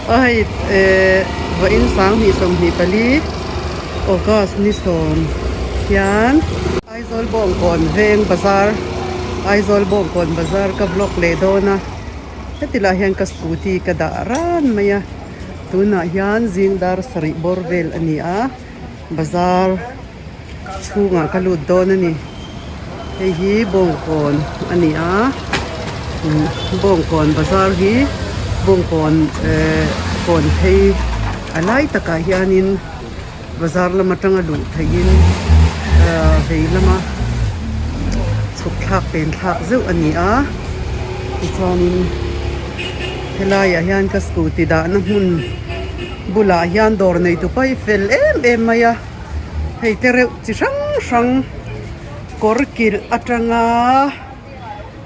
A hei eh vawiin sanghnih 24 August ni sawm hian Aizawl Bawngkawn veng bazar Aizawl Bawngkawn bazar ka vlog leh dawn a heti lah hian ka scooty ka dah ran mai a tunah hian zing dar sarih bawr vel a ni a bazar. Chhungah ka lut dawn a ni. Hei hi Bawngkawn a ni a, Bawngkawn bazar hi Bawngkawn ehh kawn phei a lai takah hianin bazar lam atanga luh theihin ahh vei lama chhuk thlak pen thlak zeuh a ni a, tichuanin helaiah hian ka scooty dahna hmun bulah hian dawr nei tu pai fel em em mai a. Hei te reuh chi hrang hrang kawr kilh atanga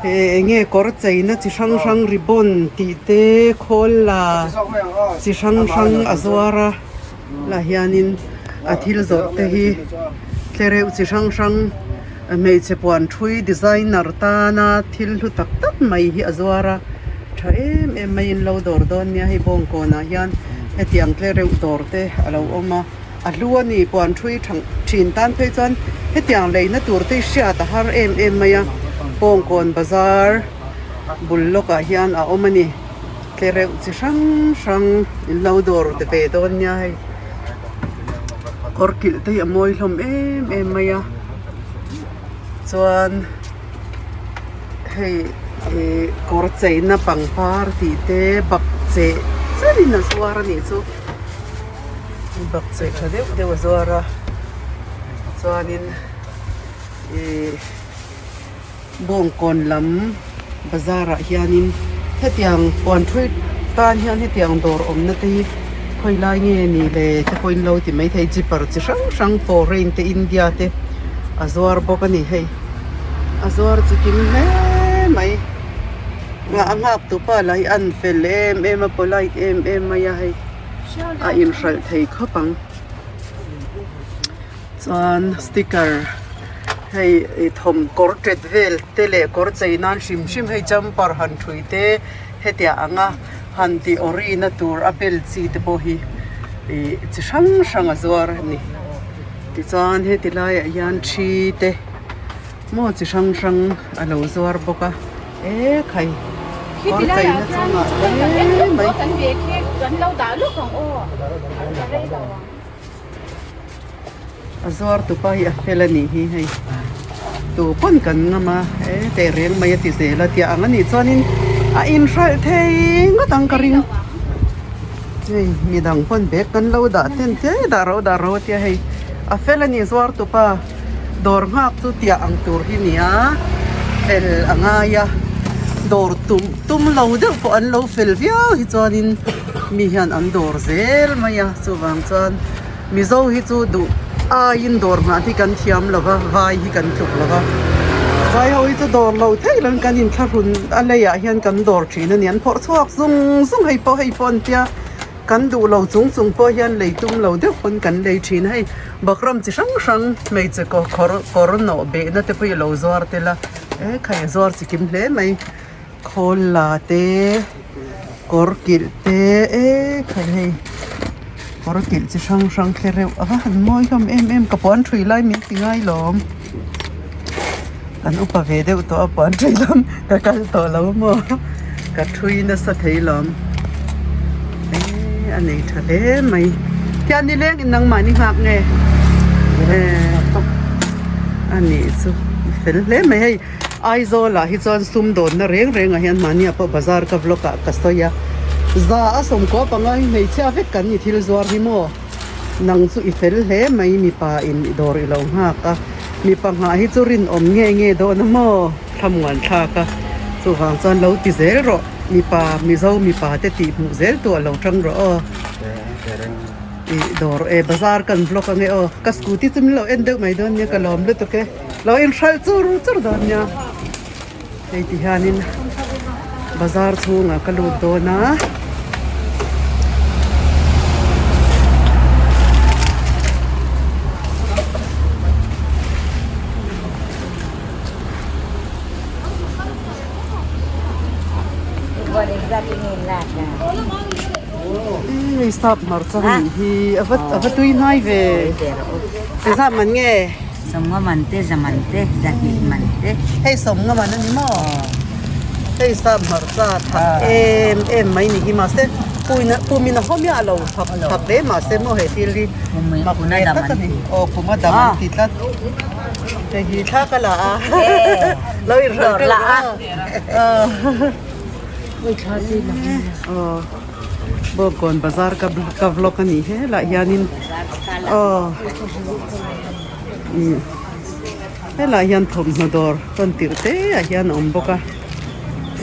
eh eng nge kawr cheina chi hrang hrang ribbon tih te khawl la chi hrang hrang a zuar a lah hianin a thil zawrh te hi tlereuh chi hrang hrang hmeichhe puan thui designer tana thil hlu tak tak mai hi a zuar a tha em em maiin lo dawr dawn nia hei bawngkawnah hian hetiang tlereuh dawr te a lo awm a. A hlu a ni, puan thui thin tan phei chuan hetiang leina tur te hi hriat a har em em mai a, Bawngkawn bazar bul lawkah hian a awm a ni, tlereuh chi hrang hrang in lo dawr ve dawn nia hei, kawr kilh te hi a mawi hlawm em em mai a, chuan hei ih kawr cheina pangpar tih te bakcheh chenin a zuar a nih chu. Bakcheh tha deuh deuh a zuar a chuanin ihh bawngkawn lam bazar ah hianin hetiang puan thui tan hian hetiang dawr awmna te hi khawi lai nge ni le te pawhin lo ti maithei zipper chi hrang hrang foreign te India te a zuar bawk a ni hei a zuar chi kim hle mai a nghak tu pa lah hi a an fel em em a polite em em mai a hei. A inhralh thei khawp ang chuan sticker hei ih thawm kawr tet vel te leh kawr chei nan hrim hrim hei jumper han ṭhui te hetiang anga han tih awri na tur a bel chi te pawh hi ih chi hrang hrang a zuar a ni tichuan heti laiah hian thi te maw chi hrang hrang a lo zuar bawk a. E khai kawr cheina chu ngah hle mai. A zuar tupa hi a fel a nih hi hei tu pawn kan ngam a e teh reng mai a ti zel a tia ang a nih chuanin a inhralh thei ngawt ang ka ring hei midang pawn bag kan lo dah ten hle dah ro dah ro a tia hei a fel a nih zuar tupa. Dawr nghak chu tiah ang tur hi nia fel a ngai a dawr tum tum lo deuh pawh an lo fel viau hi chuanin mi hian an dawr zel mai a chuvang chuan mizo hi chu duh aiin dawr nghah hi kan thiam lo va vai hi kan tluk lo va vai ho hi chu dawr lo theih lo in kan inthlahrun a leiah hian kan dawr thin a ni an phawrh chhuak zung zung hei pawh hei pawh an tia. Kan duh lo chung chung pawh hian lei tum lo deuh pawn kan lei thin a hei bakram chi hrang hrang hmeichhe kaw khawr kawr nawh behna te pawh hi a lo zuar tel a e khai a zuar chi kim hle mai khawl la te kawr kilh te e khai hei kawr kilh chi hrang hrang tle reuh a va han mawi hlawm em em ka puan thui lai min ti ngai lawm kan upa ve deuh tawh a puan thui lam ka kal tawh lo maw ka thui nasa thei lawm eee a nei tha hle mai tiang ni leng in nangmah ni nghak nge eee a nih chu fel hle mai hei Aizawl ah hi chuan sum dawnna reng reng ah hian mahni ah pawh bazar ka vlog ah ka sawi a za a sawmkua panga hi hmeichhia vek kan ni thil zuar hi maw. Nang chu i fel hle mai mipa in i dawr i lo nghak a, mipa nghah hi chu rinawm nge nge dawn a maw? Thlamuan thlak a, chuvang chuan lo ti zel rawh, mipa Mizo mipa te tih hmuh zel tu a lo tang rawh aw. I dawr e bazar kan vlog ange aw, ka scooty chu min lo en deuh mai dawn nia ka lawm lutuk e, lo inhralh chur chur dawn nia. Hei ti hianin bazar chhungah ka lut dawn a. Sap hmarcha nih hi a va a va tui hnai ve. Engzah man nge? Sawmnga man te, za man te, zahnih man te. Hei sawmnga man a ni maw? Hei sap hmarcha that em em mai ni hi mahse puina pumin a haw miah lo thap thap hle mahse maw he thil hi mak ve tak a ni. Aw kum a dam an ti tlat. Hei hi thla ka la a lo inhralh deuh a. Aw Bawngkawn bazar ka ka vlog a nih helaiah hianin aw ih helaiah hian thawmhnaw dawr tawn tirh te ah hian a awm bawk a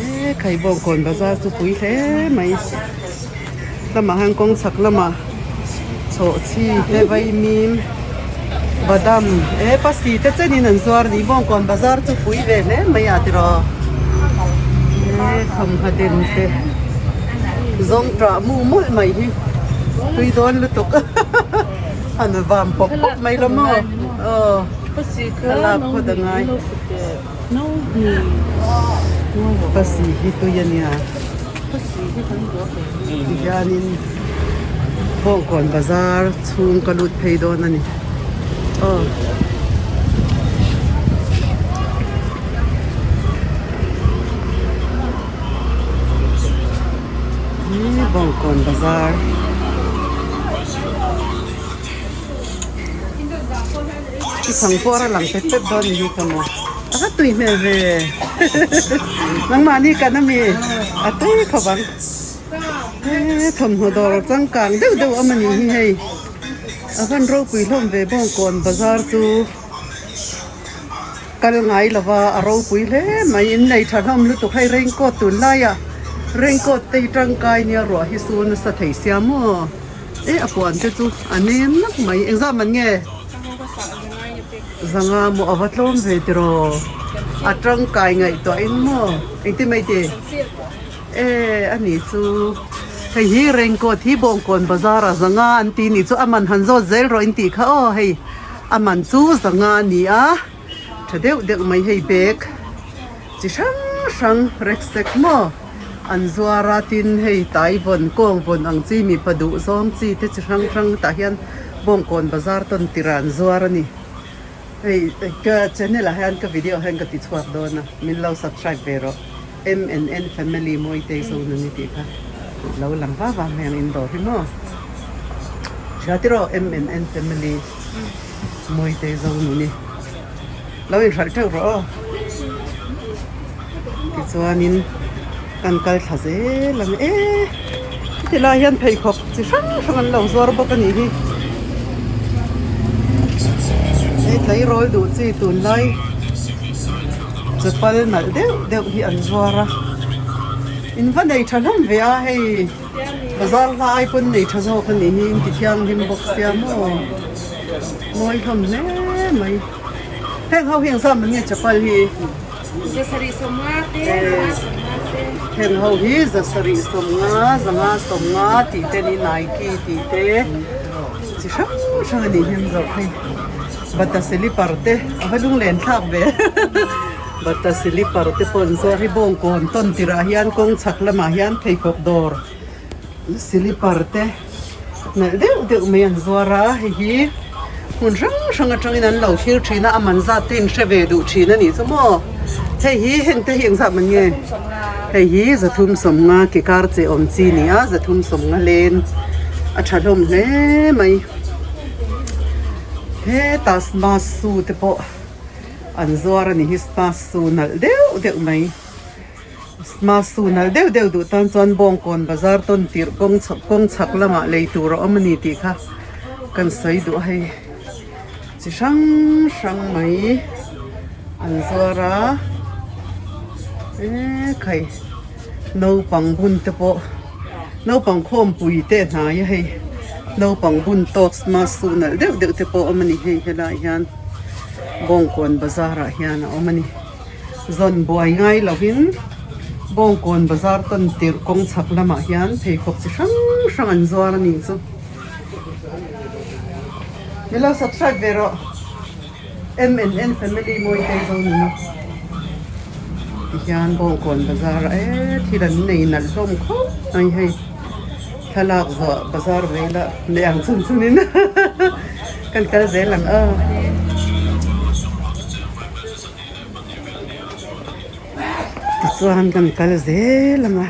e khai Bawngkawn bazar chu pui hle mai lamah hian kawng chhak lamah chhawhchhi te vaimim badam e pasi te chenin an zuar a ni Bawngkawn bazar chu pui ve hle mai a tiraw e thawmhnaw den te zawng tah mu mawlh mai hi tui dawn lutuk han vam pawp pawp mai lo maw aw a lak phawt a ngai pasi hi tui a nia. Tihianin Bawngkawn bazar chhung ka lut phei dawn a ni aw. Hi Bawngkawn bazar. I chhang pawh a lang pet pet dawn ni hi ka maw a va tui hmel ve nangmahni kan ami a tui khawp ang he thawmhnaw dawr changkang deuh deuh awm a nih hi hei a van ropui hlawm ve bawngkawn bazar chu kal ngai lova a ropui hle mai in nei tha hlawm lutuk hei raincoat tunlaiah raincoat te hi tangkai nia ruah hi su nasa thei sia maw. E a puan te chu a nem nak mai engzah man nge zanga maw a va tlawm ve tiraw a tangkai ngaihtuah in maw engtin mai ti e a ni chu hei hi raincoat hi bawngkawn bazar ah zanga an ti nih chu a man han zawt zel rawh in tih kha aw hei a man chu zanga a ni a tha deuh deuh mai hei bag chi hrang hrang rek sek maw. An zuar a tin hei tai vawn kawng vawn ang chi mipa duh zawng chi te chi hrang hrang tah hian Bawngkawn bazar tawn tirah an zuar a ni. Hei ka channel ah hian ka video ah hian ka ti chhuak dawn a min lo subscribe ve rawh MNN family Mawitei zone a ni tih kha lo lang va va mai ang in dawr hi maw. Hria tiraw MNN family Mawitei zone a ni. Lo inhralh teuh rawh aw. Tichuanin kan kal thla zel ang e. Heti lai hian pheikhawk chi hrang hrang an lo zuar bawk a nih hi. Hei tleirawl duh chi tunlai chapal nalh deuh deuh hi an zuar a. In va nei tha hlawm ve a hei bazar hla ai pawn nei tha zawk a nih hi in ti thianghlim bawk sia maw. Mawi hlawm hle mai. Heng ho hi engzam an nge chapal hi? Zasarih sawmnga te, zanga sawmnga te. Heng ho hi zasarih sawmnga, zanga sawmnga tih te ni Nike tih te chi hrang hrang a nih hi an zawrh hei. Bata silipar te a va lunglen thlak ve. Bata silipar te pawh an zuar hi bawngkawn tawn tirah hian kawng chhak lamah hian pheikhawk dawr silipar te nalh deuh deuh mai an zuar a hei hi hmun hrang hrang atangin an lo thlir thin a a man zat te in hre ve duh thin a nih chu maw hei hi heng te hi engzah man nge hei hi zathum sawmnga ke kar che awm chi a ni a zathum sawmnga len a tha hlawm hle mai heta smash shoe te pawh an zuar a ni hi smash shoe nalh deuh deuh mai. Smasu nalh deuh deuh duh tan chuan Bawngkawn bazar tawn tirh kawng chhak kawng chhak lamah lei tur a awm a ni tih kha kan sawi duh a hei chi hrang hrang mai an zuar a ekhai naupang bun te pawh naupang khawmpui te a hnai a hei naupang bun tawk smasu nalh deuh deuh te pawh a awm a ni hei helaiah hian Bawngkawn bazar ah hian a awm a ni. Zawn buai ngai lovin Bawngkawn bazar tawn tirh kawng chhak lamah hian pheikhawk chi hrang hrang an zuar a nih chu. Min lo subscribe ve rawh. MNN family Mawitei zo nuna. Tihian Bawngkawn bazar ah e thil an nei nalh hlawm khawp mai hei. Thlalak zawh bazar vei la leh ang chun chunin kan kal zel ang aw. Tichuan kan kal zel ang a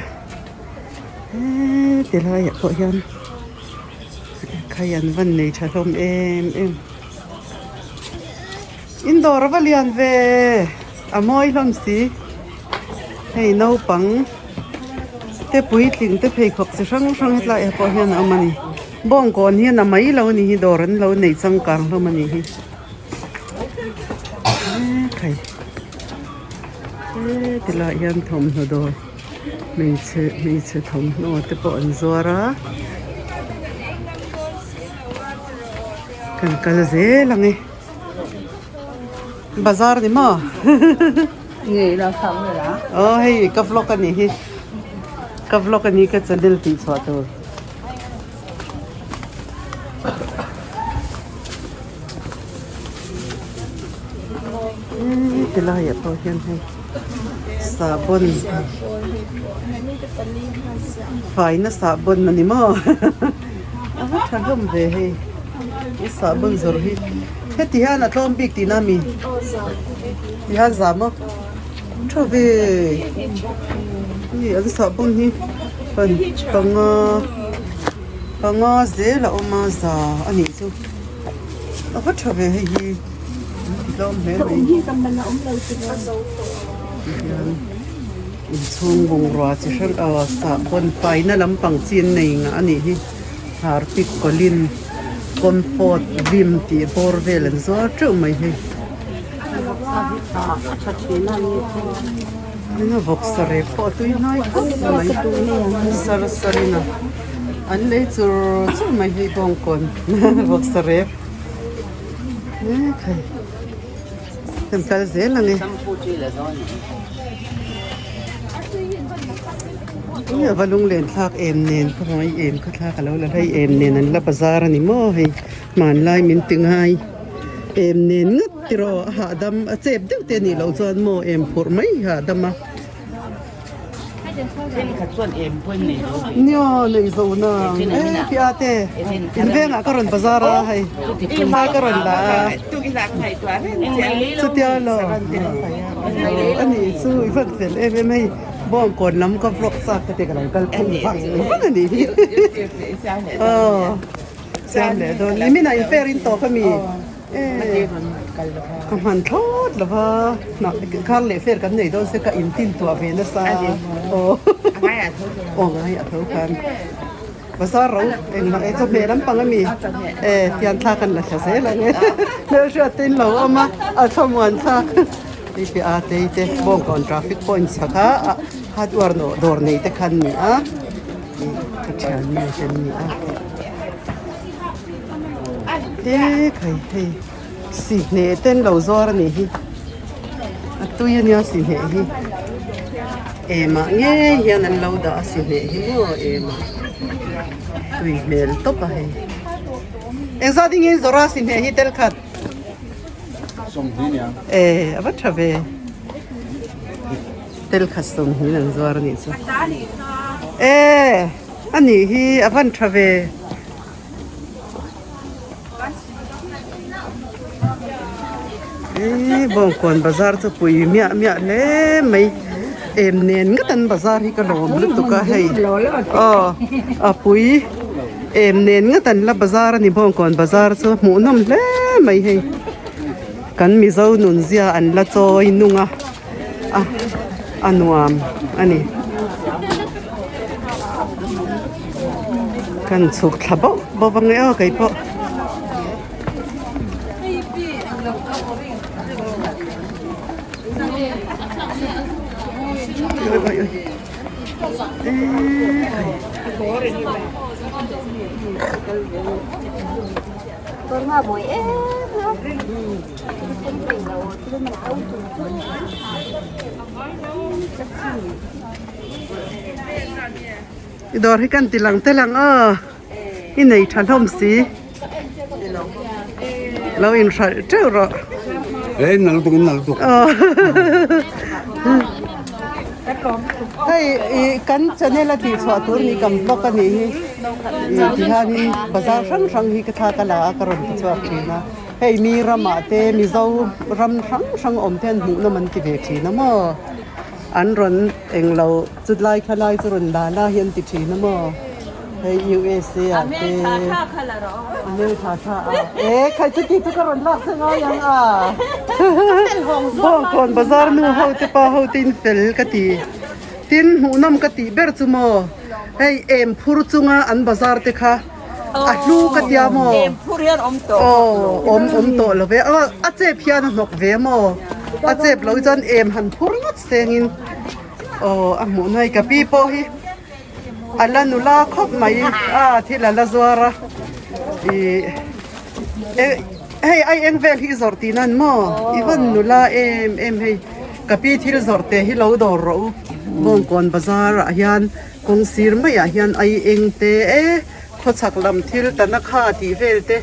heti laiah pawh hian khai an van nei tha hlawm em em. In dawr a va lian ve a mawi hlawm si hei naupang te puitling te pheikhawk chi hrang hrang hetlai ah pawh hian a awm a ni bawngkawn hian a mai lo a ni hi dawr an lo nei changkang hlawm a ni hi ekhai heti lai hian thawmhnaw dawr hmeichhe hmeichhe thawmhnaw te pawh an zuar a kan kal zel ang e. Bazar ni maw? Aw hei ka vlog a nih hi ka vlog a ni ka channel tih chhuah tur. Ti laiah pawh hian hei sahbawn faina sahbawn a ni maw a va tha hlawm ve hei i sahbawn zawrh hi heti hian a tlawm bik tihna a mi ti hian zam a tha ve hei an sahbawn hi pan panga panga zel a awm a za a nih chu. A va tha ve hei hi tlawm hle mai tihian inchhung bungrua chi hrang aw sahbawn faina lampang chi an nei ngah a nih hi harpic colin comfort vim tih bawr vel an zuar teuh mai hei vawksa rep pawh a tui hnai khawp mai sar sar in a. An lei chur chur mai hi bawngkawn vawksa rep ekhai kan kal zel ang e ui a va lunglen thlak em nen ka hmuh em kha thlak a lo la hlei em nen an la bazar a ni maw hei hmanlai min ti ngai em nen ngawt tiraw a hahdam a chep deuh te a nih loh chuan maw em phurh mai hi hahdam a. Nia nei zo na e pi a te in vengah ka rawn bazar a hei thla ka rawn la a chutia lo a nih chu i van fel em em hei bawngkawn lam ka vlog chak ka ti ka lo kal phung vang vang a nih hi aw siam leh dawn nimin ah in fair in tawp a mi. Ka hman thlawt lo va, khar leh fer kan nei dawn se ka intin tuah ve nasa aw aw ngai a tho khan bazar ro engmah e chawhmeh lampang ami e tian thla kan la thla zel ang e hmelhriat te in lo awm a a thlamuan thlak hei piah a tei te bawngkawn traffic point chhak a hardware dawr nei te khan ni a ka thiannu te an ni a. He khai hei sihhneh te an lo zuar a nih hi a tui a nia sihhneh hi emah ngei hian an lo dah a sihhneh hi maw emah tui hmel tawp a hei engzat in nge zawrh a sihhneh hi tel khat e a va tha ve tel khat sawmhnih an zuar a nih chu e a nih hi a van tha ve. Eee bawngkawn bazar chu pui miah miah hle mai em nen ngawt an bazar hi ka lawm lutuk a hei aw a pui em nen ngawt an la bazar a ni bawngkawn bazar chu hmuhnawm hle mai hei kan mizo nun zia an la chawi nung a a a nuam a ni. Kan chhuk thla bauh bauh ang e aw kei pawh. Oi oi oi. I dawr hi kan ti lang tel ang aw i nei tha hlawm si lo in hralh teuh rawh e in nal tuk in nal tuk aw Hei i kan channel a tih chhuah tur ni kan vlog a nih hi. I tihianin bazar hrang hrang hi ka thla ka la a ka rawn ti chhuak thin a. Hei mi ramah te Mizo ram hrang hrang awm te an hmuh nawm an ti ve thin a maw. An rawn englo chutlai khalai chu rawn la la hi an ti thin a maw. Hei USA ah te a hmel tha tha a e khai chuti chu ka rawn lak che ngai ang a Bawngkawn bazar nu ho te pa ho te in fel ka ti tin hmuhnawm ka tih ber chu maw hei em phur chunga an bazar te kha a hlu ka tia maw aw awm awm tawh lo ve a chep hian a hnawk ve maw a chep lo chuan em han phur ngawt sengin aw a hmuh na hei ka pi pawh hi. A la nula khawp mai a thil a la zuar a ih hei ai eng vel hi i zawrh tih nan maw i vawn nula em em hei ka pi thil zawrh te hi lo dawr rawh u Bawngkawn bazar ah hian kawng sir maiah hian ai eng te e khawchhak lam thil tana kha tih vel te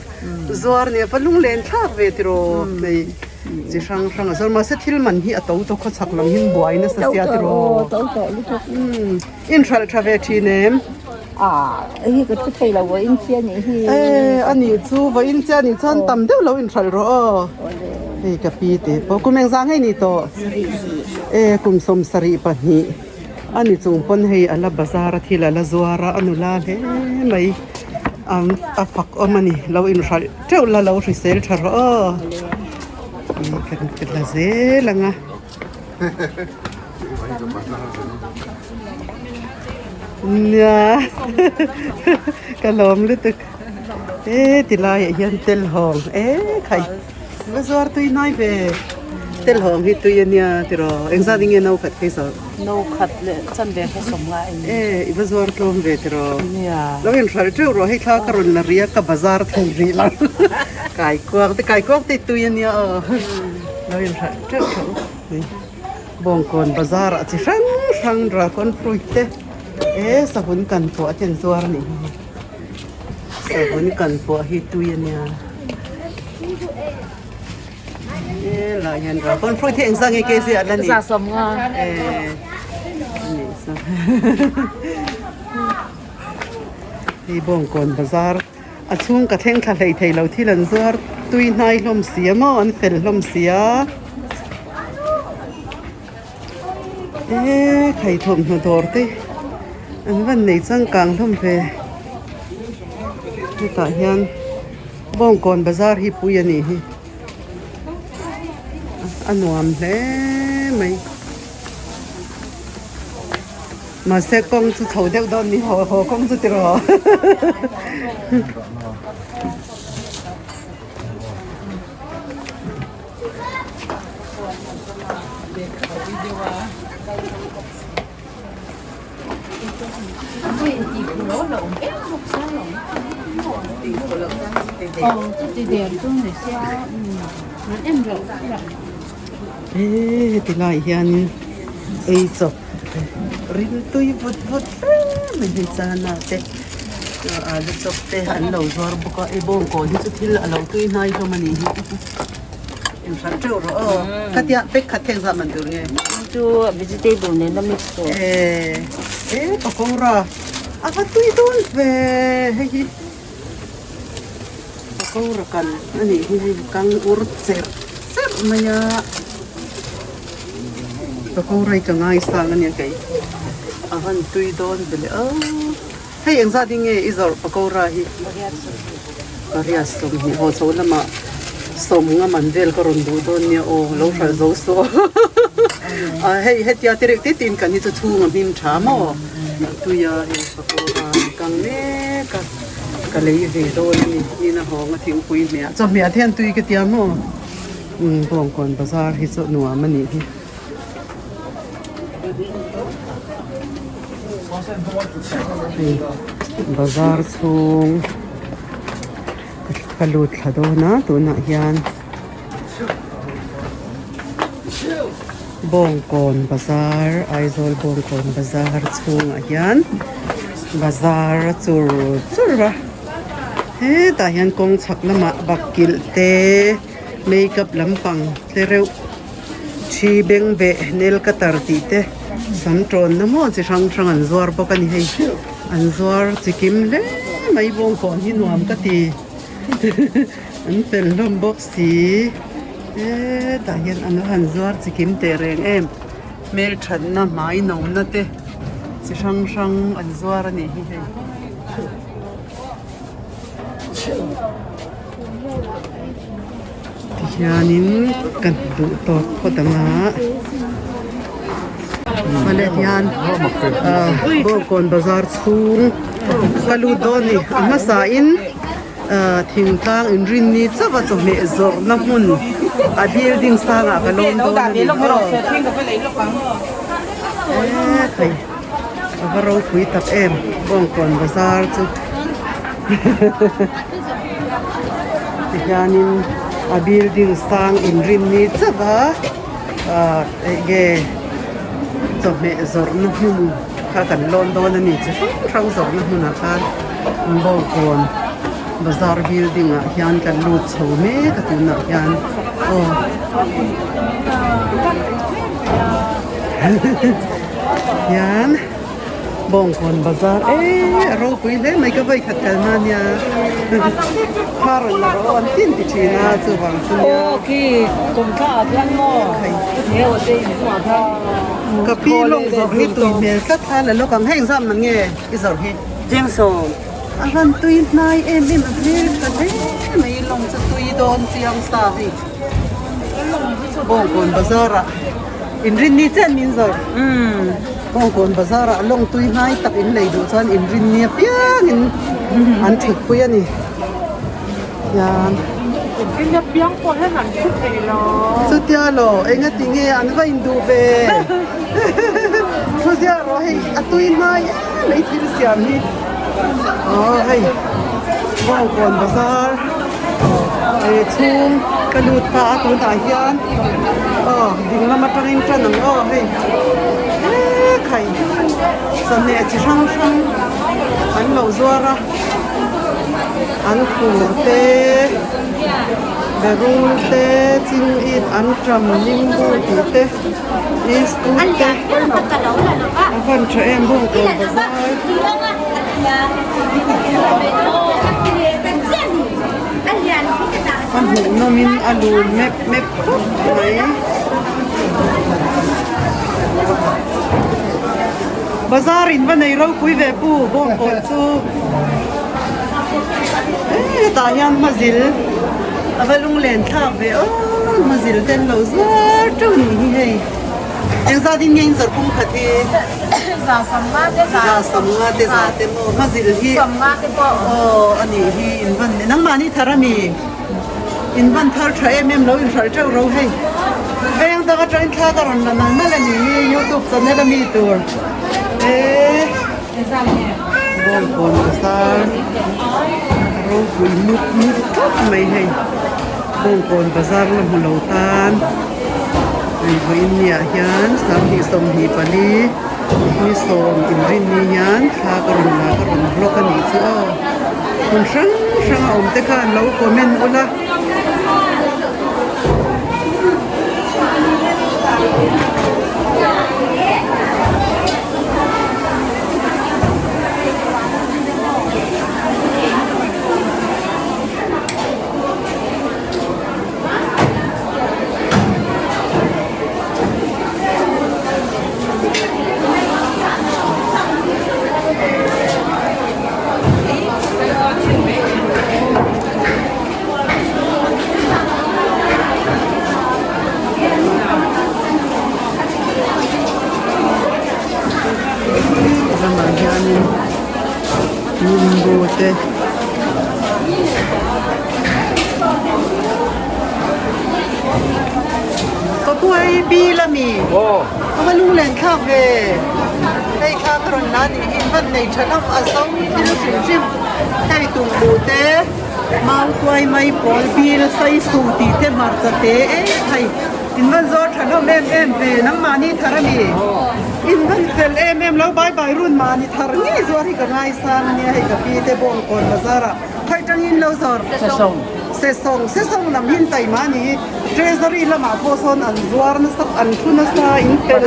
zuar nia va lunglen thlak ve tiraw hei. Chi hrang hrang a zawr mahse thil man hi a to to khawchhak lam hi buai nasa sia tiraw umm inhralh tha ve thin em hei ka thu thei lo vawiin chiah anih hi e anih chu vawiin chiah anih chuan tam deuh lo inhralh rawh aw hei ka pi te pawh kum engzah nge ni tawh e kum 72 ani chung pawn hei a la bazar a thil a la zuar a a nula hle mai a fak awm a ni lo inhralh. Teuh la lo hrisel tha rawh aw ih kan ti la zel ang a nia ka lawm lutuk e ti laiah hian tel hawng e khai va zuar tui hnai ve tel hawng hi tui ania tiraw engzat in nge no khat phei zawrh. No khat leh chanve kha sawm nga a ni. E i va zuar tlawm ve tiraw? Nia. Lo inhralh teuh rawh hei thla ka rawn la ri a ka bazar thei rih lo. Kaikuang te kaikuang te tui a nia aw. Lo inhralh teuh rawh u. Bawngkawn bazar ah chi hrang hrang dragon fruit te e savun kan pawh a ten zuar a nih hi. Savun kan pawh hi tui a nia. Helai hian dragon fruit hi engzah nge kg ah la ni? Za 50. Eh, ani sa. Hei Bawngkawn bazar a chhung ka thleng thla hlei thei lo thil an zuar tui hnai hlawm si a maw an fel hlawm si a. Eh, khai thawmhnaw dawr te an van nei changkang hlawm ve. Hetah hian Bawngkawn bazar hi pui a nih hi a nuam hle mai mahse kawng chu chho deuh dawn ni haw haw kawng chu tiraw Heti lai hianin ei chawp ring tui vut vut hle mai hei chana te alu chawp te an lo zuar bawk a ei bawngkawn hi chu thil a lo tui hnai hlawm a nih hi inhralh teuh rawh aw khatia pack khat thleng zah man tur nge chu vegetable nen a mix tawh e e pakora a va tui dawn ve hei hi pakora kan a nih hi hei kang ur cherh cherh mai a pakora hi ka ngaisang a nia kei a van tui dawn ve le aw hei engzat in nge i zawrh pakora hi pariat 20 haw chho lamah 50 man vel ka rawn duh dawn nia aw lo hralh zo suh a hei hetia te reuh te te in kan hi chu chhung a hming tha maw tui a hei pakora an kang mek a ka lei ve dawn a ni nina hawng a thingpui hmeh chawhmeh te hian tui ka tia maw umm bawngkawn bazar hi chu nuam a nih hi. Hei bazar chhung ka lut thla dawn a tunah hian Bawngkawn bazar Aizawl Bawngkawn bazar chhungah hian bazar a chur chur a hetah hian kawng chhak lamah bakkilh te makeup lampang te reuh. Thi beng beh nail cutter tih te. Sam tawnna maw chi hrang hrang an zuar bawk a ni hei. An zuar chi kim hle mai bawngkawn hi nuam ka ti. An fel hlawm bawk si. Hetah hian an va han zuar chi kim teh reng em. Hmelthatna hmai nawmna te chi hrang hrang an zuar a nih hi hei. Tihianin ka duh tawk phawt ang a awle tihian ah bawngkawn bazar chhung ka lut dawn a ni a hmasa in ah thingtlang inrinni chauh a chawhmeh zawrhna hmun a building sangah ka lawm dawn a ni aw ekhai a va ropui tak em bawngkawn bazar chu. Tihianin a building sang inrinni chauh a ah enge chawhmeh zawrhna hmun kha kan lawn dawn a ni chi hrang hrang zawrhna hmunah khan bawngkawn bazar building ah hian kan lut chho mek a tunah hian aw hian. Bawngkawn bazar eee a ropui hle mai ka vawi khat kal hma nia thla rawn la rawh aw an tin ti thin a chuvang chu nia Aw khi kawmthla ah khian maw heu te in chungah khan ka pi lawng zawrh hi tui hmel tlat kha la lawk ang heng zam na nge i zawrh hi Chiangsawm a van tui hnai em em a hmel tha hle mai lawng chu tui dawn chiang sa hei Bawngkawn bazar ah Inrinni chiah min zawrh. Bawngkawn bazar ah lawng tui hnai tak in lei duh chuan inrinni apiang in an thut pui a ni. Hian. Inrinni apiang pawh hian an thu thei lo. Chutia lo, enga ti nge an va induh ve. Thu ziah rawh hei a tui hnai em mai thil siam hi. Aw hei Bawngkawn bazar eh chhung ka lut ta a tunah hian aw ding lam atangin tan ang aw hei ekhai chawhmeh chi hrang hrang an lo zuar a an khur te berul te chingit anṭam nimbu tih te iskut te a van tha em bawngkawn bazar. A hmuh nawmin a lun mep mep khawp mai. Bazar in va nei ropui ve pu bawngkawn chu hetah hian hmazil a va lunglen thlak ve aw hmazil te an lo zuar teuh a nih hi hei engzat in nge in zawrh pum khat hi. Za sawmnga te za. Za sawmnga te za te maw hmazil hi. Sawmnga te pawh. Aw a nih hi in van nangmahni thar a mi in van thar tha em em lo in hralh teuh ro hei veng dang atangin thla ka rawn la nal nal a nih hi youtube channel a mi tur e bawngkawn bazar ropui mup mup khawp mai hei bawngkawn bazar la hmu lo tan. Hei vawiin niah hian 2024 ni sawm inrinni hian thla ka rawn la ka rawn vlog a nih chu aw hmun hrang hrang a awm te khan lo comment ula. Ramah hianin nimbu te. Ka buai bil a mi ka va lunglen thlak ve hei kha ka rawn la nih hi hman nei tha hlauh a zo thil hrim hrim hei tumbu te mau tuai mai pawl bil saisu tih te hmarcha te em hei in van zawr tha hlawm em em ve nangmahni thar a mi in van fel em em lo bai bai run mahni thar ngei zuar hi ka ngaisang a nia hei ka pi te bawngkawn bazar ah. Khawi tangin lo zawr? Sasawm. Sesawng sesawng lam hi an taima a ni hi. Treasury lamah pawh sawn an zuar nasa an thu nasa in fel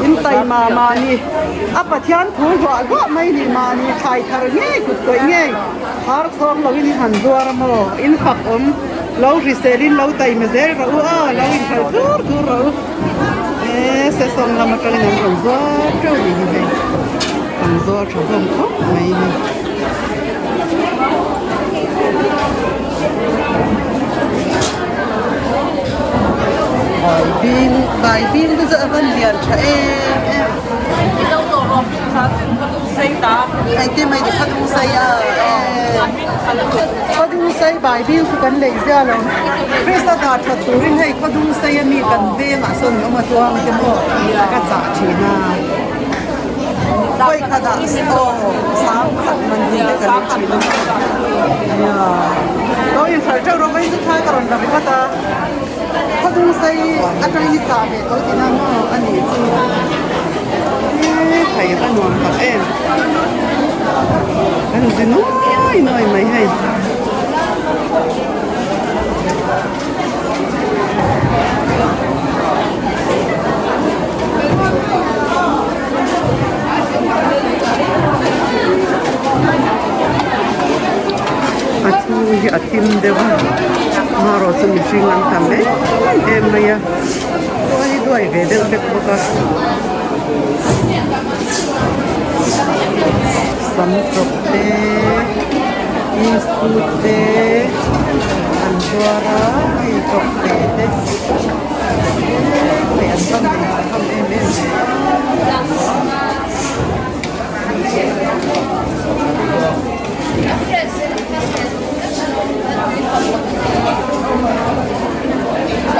in taima mahni a Pathian thu hluah hluah mai ni mahni thlai thar ngei kut kawih ngei har chhawng lo in i han zuar a maw in fak awm lo hrisel in lo taima zel rawh u aw lo inhralh thur thur rawh u e sesawng lam atangin an rawn zuar teuh ni hi hei an zuar tha hlawm khawp mai hi. Baibing baibing te chu a van lian tha em em engtin mai kha dung sei a khaw dung sei baibing chu kan lei zia lo Krista dah that turin hei khaw dung sei ami kan vengah sawn an awm a tuang te maw ka chah thin a. Khawi khat ah aw sang khat man hi te ka lei thin a nia lo in hralh teuh rawh vawiin chu thla ka rawn la ringawt a khawdung sei atangin i chah ve tawh tina maw a nih chu he thei a nuam tak em kan zi nuai nuai mai hei. A chhung hi a thim deuh a marawh chu mihring an tam em em mai a khua hi duai ve deuh vek bawk a sam chawp te biscuit te an zuar a hei chawp te te.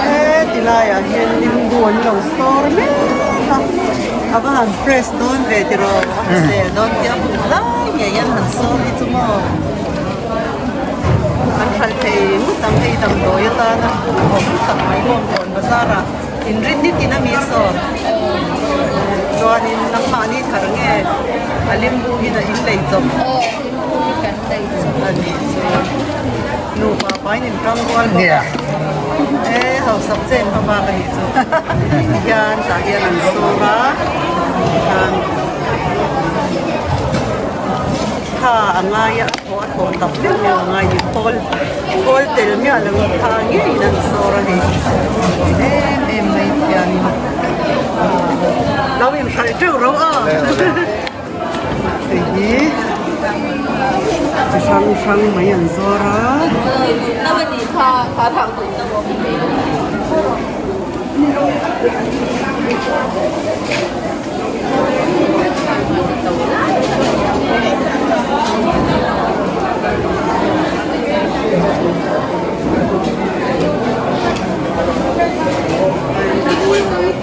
Heti laiah hian limbu an lo sawr mek a a va han fresh dawn ve tiraw a hrisel dawn tih a hmuh lai ngei an han sawr hi chu maw. An hralh thei ngawt ang hei damdawi atana awm tak mai bawm tawn bazar ah inrin nitin a mi sawn chuanin nangmahni thar nge a limbu hi na in lei chawp a nih chu nupa pain in tang rual bawk a e hausak chen hma bak a nih chu tihian tah hian an sawr a tikhan. Tha a ngai a, a thaw a thaw tak deuh deuh a ngai ni. Khawl khawl tel miah lo in tha ngeiin an sawr a ni. Em em mai hianin lo inhralh teuh ro a. Hei hi chi hrang hrang mai an zawr a.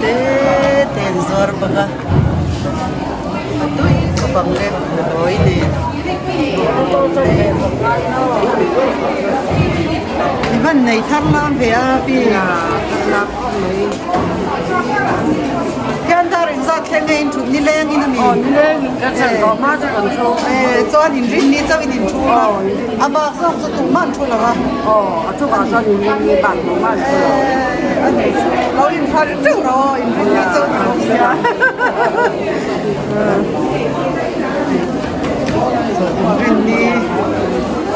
Te te an zuar bawk a a tui khawp ang le dawi nen i van nei thar lam ve a pi. Hian dar engzat thleng nge in thut nileng in ami? Aw nileng in kan chan tawh hma chu kan thu. Eh chuan in rin ni chauh in in thu a. A bak zawk chu tumah an thu lo a. Aw a chungah chuan in rin ni bak tumah an thu lo. Eh a ni chu. Lo in thar teuh rawh aw in rin ni chauh ni bawk sia. In rin ni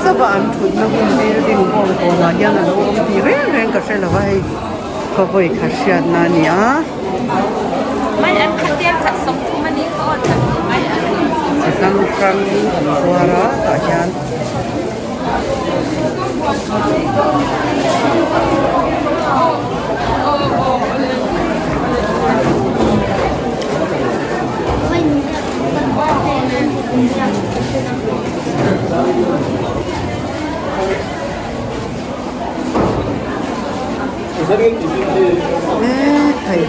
chauh a an thutna hun building hall kawnah hian a lo awm tih reng reng ka hre lo a hei. Khawvawi khat hriatna a ni a. Chi hrang hrang an zuar a tah hian Thei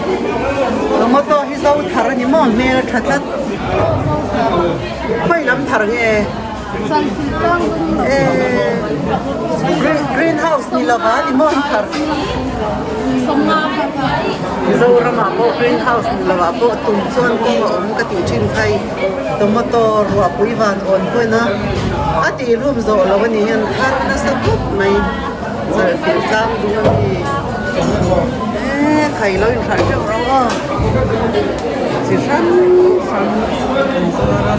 tomato hi zo thar a ni maw hmel a tha tlat khawi lam thar nge green house ni lova ni maw an thar Mizoramah pawh green house ni lovah pawh tum chuan kawng a awm ka tih thin kha i tomato ruahpui van awn pawhin a. A tihhlum zawh loh a nih hian thar nasa khawp mai Zarhpui tlang dung a mi eee khai lo inhralh teuh rauh aw chi hrang hrang an zuar a.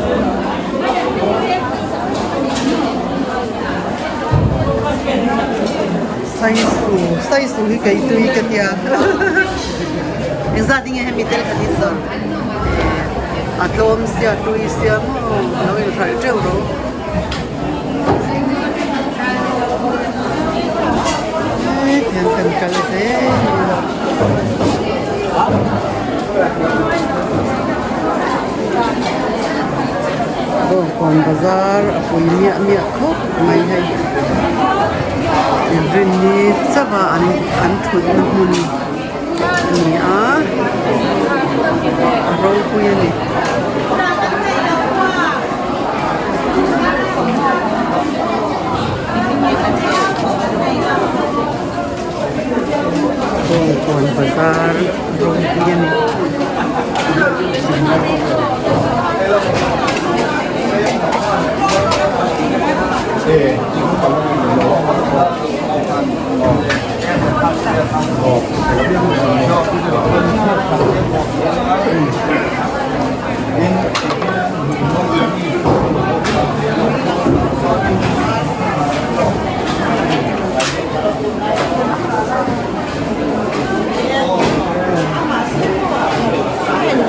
Saisu saisu hi kei tui ka tia engzat nge hemi tel khat in zawrh a tlawm sia tui sia maw lo inhralh teuh rawh. Hetiang kan kal zel a. Bawngkawn bazar a pui miah miah khawp mai hei. Inrinni chauh a an an thutna hmun a ni a, a ropui a ni. Bawngkawn bazar ropui a ni.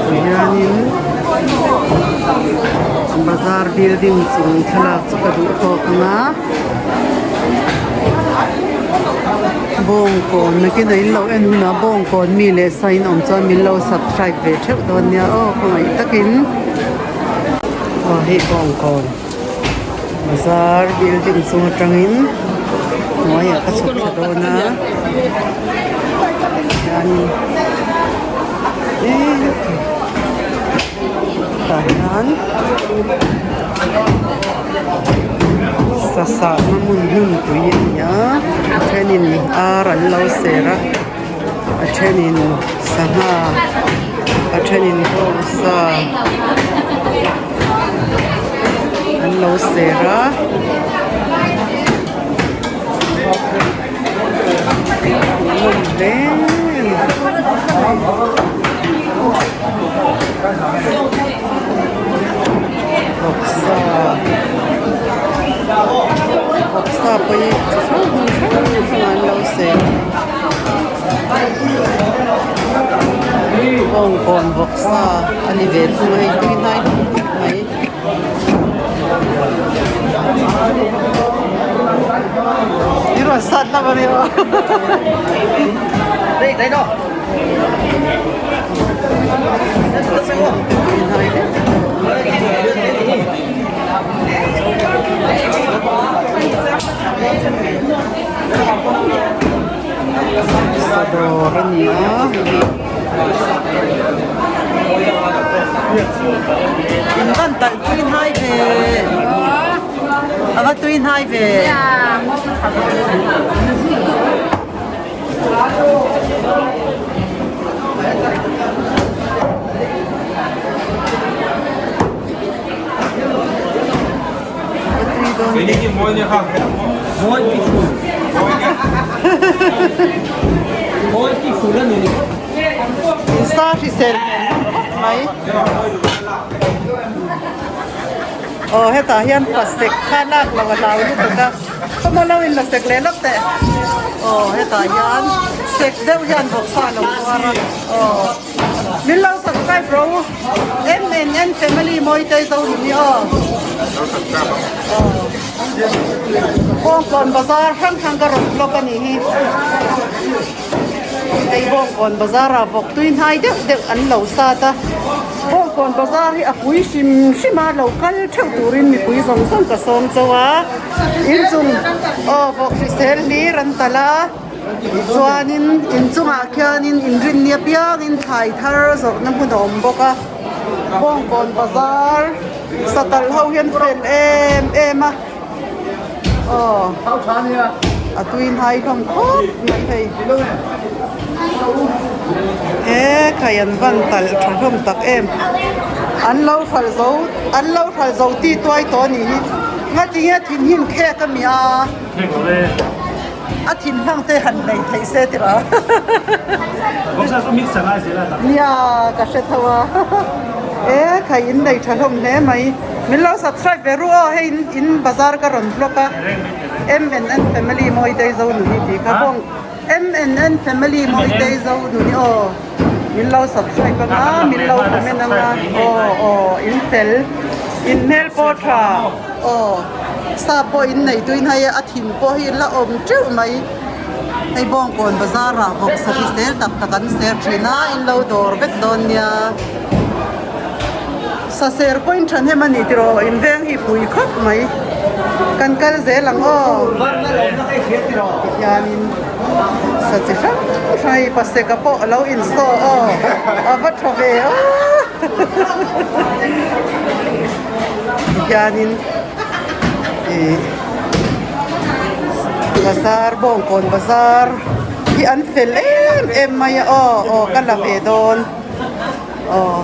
Tihianin bazar building chung thlalak chu ka duh tawk ang a bawngkawn nakin ah in lo en hunah bawngkawn mi leh sa in awm chuan min lo subscribe ve theuh dawn nia aw khawngaih takin aw hei bawngkawn bazar building chung atangin hnuaiah ka chhuk thla dawn a hianin tah hian sasahna hmun hmunpui a ni a a thenin ar an lo ser a a thenin sangha a thenin bawngsa an lo ser a. Hmuhnawm hle a ni. Vawksa vawksa pawh hi chi hrang hrang hrang an lo ser bawngkawn vawksa a ni ve thung a hei tui hnai khawp mai. I rawn sat hlauh a nia Sadawr a ni a In van talh tui hnai ve a va tui hnai ve. Insa hrisel hmel hlawm khawp mai. Aw hetah hian pasek kha lak loh a hlau lutuk a khawmaw lo in la sek leh lawk teh aw hetah hian sek deuh hian vawksa a lo khuar a aw. Min lo subscribe rawh u. MNN family Mawitei zo ni aw. Bawngkawn bazar hrang hrang ka rawn vlog a nih hi. Hei Bawngkawn bazar ah vawk tui hnai deuh deuh an lo sat a. Bawngkawn bazar hi a pui hrim hrim a lo kal theuh turin mipui zawng zawng ka sawm chauh a. Inchung aw vawk hrisel hlir an talh a. Chuanin inchungah khianin inrinni apiangin thlai thar zawrhna hmun a awm bawk a, Bawngkawn bazar satal ho hian fel em em a, aw a tui hnai hlawm khawp mai hei. He khai an van talh tha hlawm tak em, an lo hralh zo an lo hralh zo ti tuai tawh a nih hi. Ngatinge thin hi in khek a mi a? Khek lo le. A thin hlang te han nei theih se tira. Vawksa chu mix a ngai zel a tak. Nia ka hre tho a. E khai in nei tha hlawm hle mai. Min lo subscribe ve ru aw hei in bazar ka rawn vlog a. MNN family Mawitei zo nuni tih kha bawng MNN family Mawitei zo nuni aw. Min lo subscribe anga min lo comment anga aw aw in fel in hmel pawh tha aw sa pawh in nei tuin hei a thin pawh hi la awm teuh mai hei bawngkawn bazar ah vawk sa hrisel tak tak an ser thin a in lo dawr vek dawn nia sa ser pawh in thahnem a ni tiraw in veng hi pui khawp mai kan kal zel ang aw tihianin. Sa chi hrang hrang hi paseka pawh a lo insaw aw a va tha ve aw tihianin ih bazar bawngkawn bazar hi an fel em em mai a aw aw ka la ve dawn aw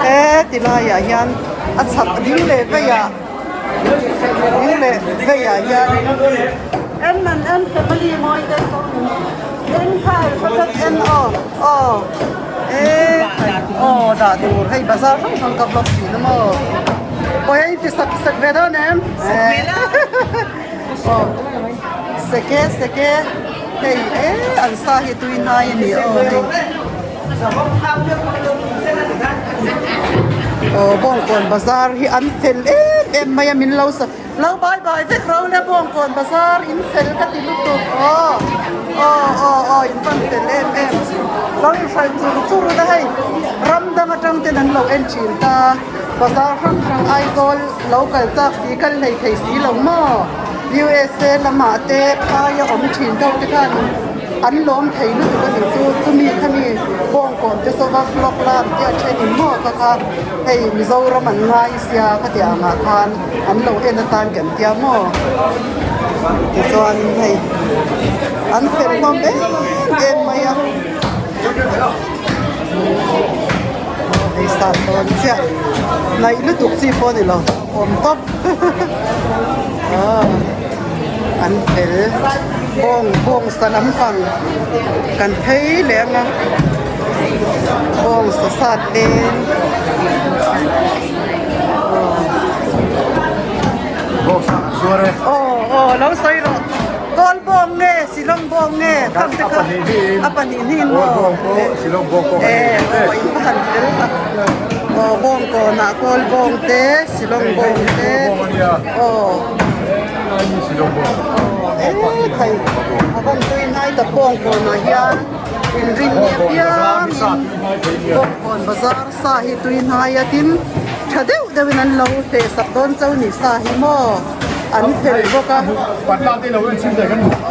he ti laiah hian a chhak ding leh veiah. Ding leh veiah hian M and N family mawi te N kha alphabet N aw aw e aw dah tur hei bazar hrang hrang ka vlog thin a maw aw hei ti sak sak ve dawn em aw seke seke hei e an sa hi tui hnai a ni aw hei. Aw Bawngkawn bazar hi an fel em em mai a min lo sa lo bye bye vek ro le Bawngkawn bazar in fel ka ti lutuk aw aw aw aw in van fel em em lo in hralh chur chur ula hei ram dang atang ten an lo en thin ta bazar hrang hrang Aizawl lo kal chak si kal hlei thei si lo maw USA lamah te phaia awm thin deuh te khan. An lawm thei lutuk a nih chu, chumi khami bawngkawn te sawva vlog lam te a then in maw ka kha hei Mizoram an ngai sia khatiang angah khan an lo en atan kan tia maw tichuanin hei an fel hlawm em em mai a hei sat dawn chiah hnaih lutuk chi pawh a ni lo awm tawp aw an fel. Bawng bawng sa lampang kan phei leh ang a bawng sa sat te Bawng sa an zuar e. Aw aw lo sawi rawh kawl bawng nge silawng bawng nge khang te kha a pahnih hnih in maw Kawl bawng pawh silawng bawng pawh e aw in va han fel tak aw bawng kawnah kawl bawng te silawng bawng te aw. Ekhai a van tui hnai tak bawngkawnah hian inrin ni apiangin bawngkawn bazar sa hi tui hnai a tin tha deuh deuhin an lo hleh sak dawn chauh ni sa hi maw an fel bawk a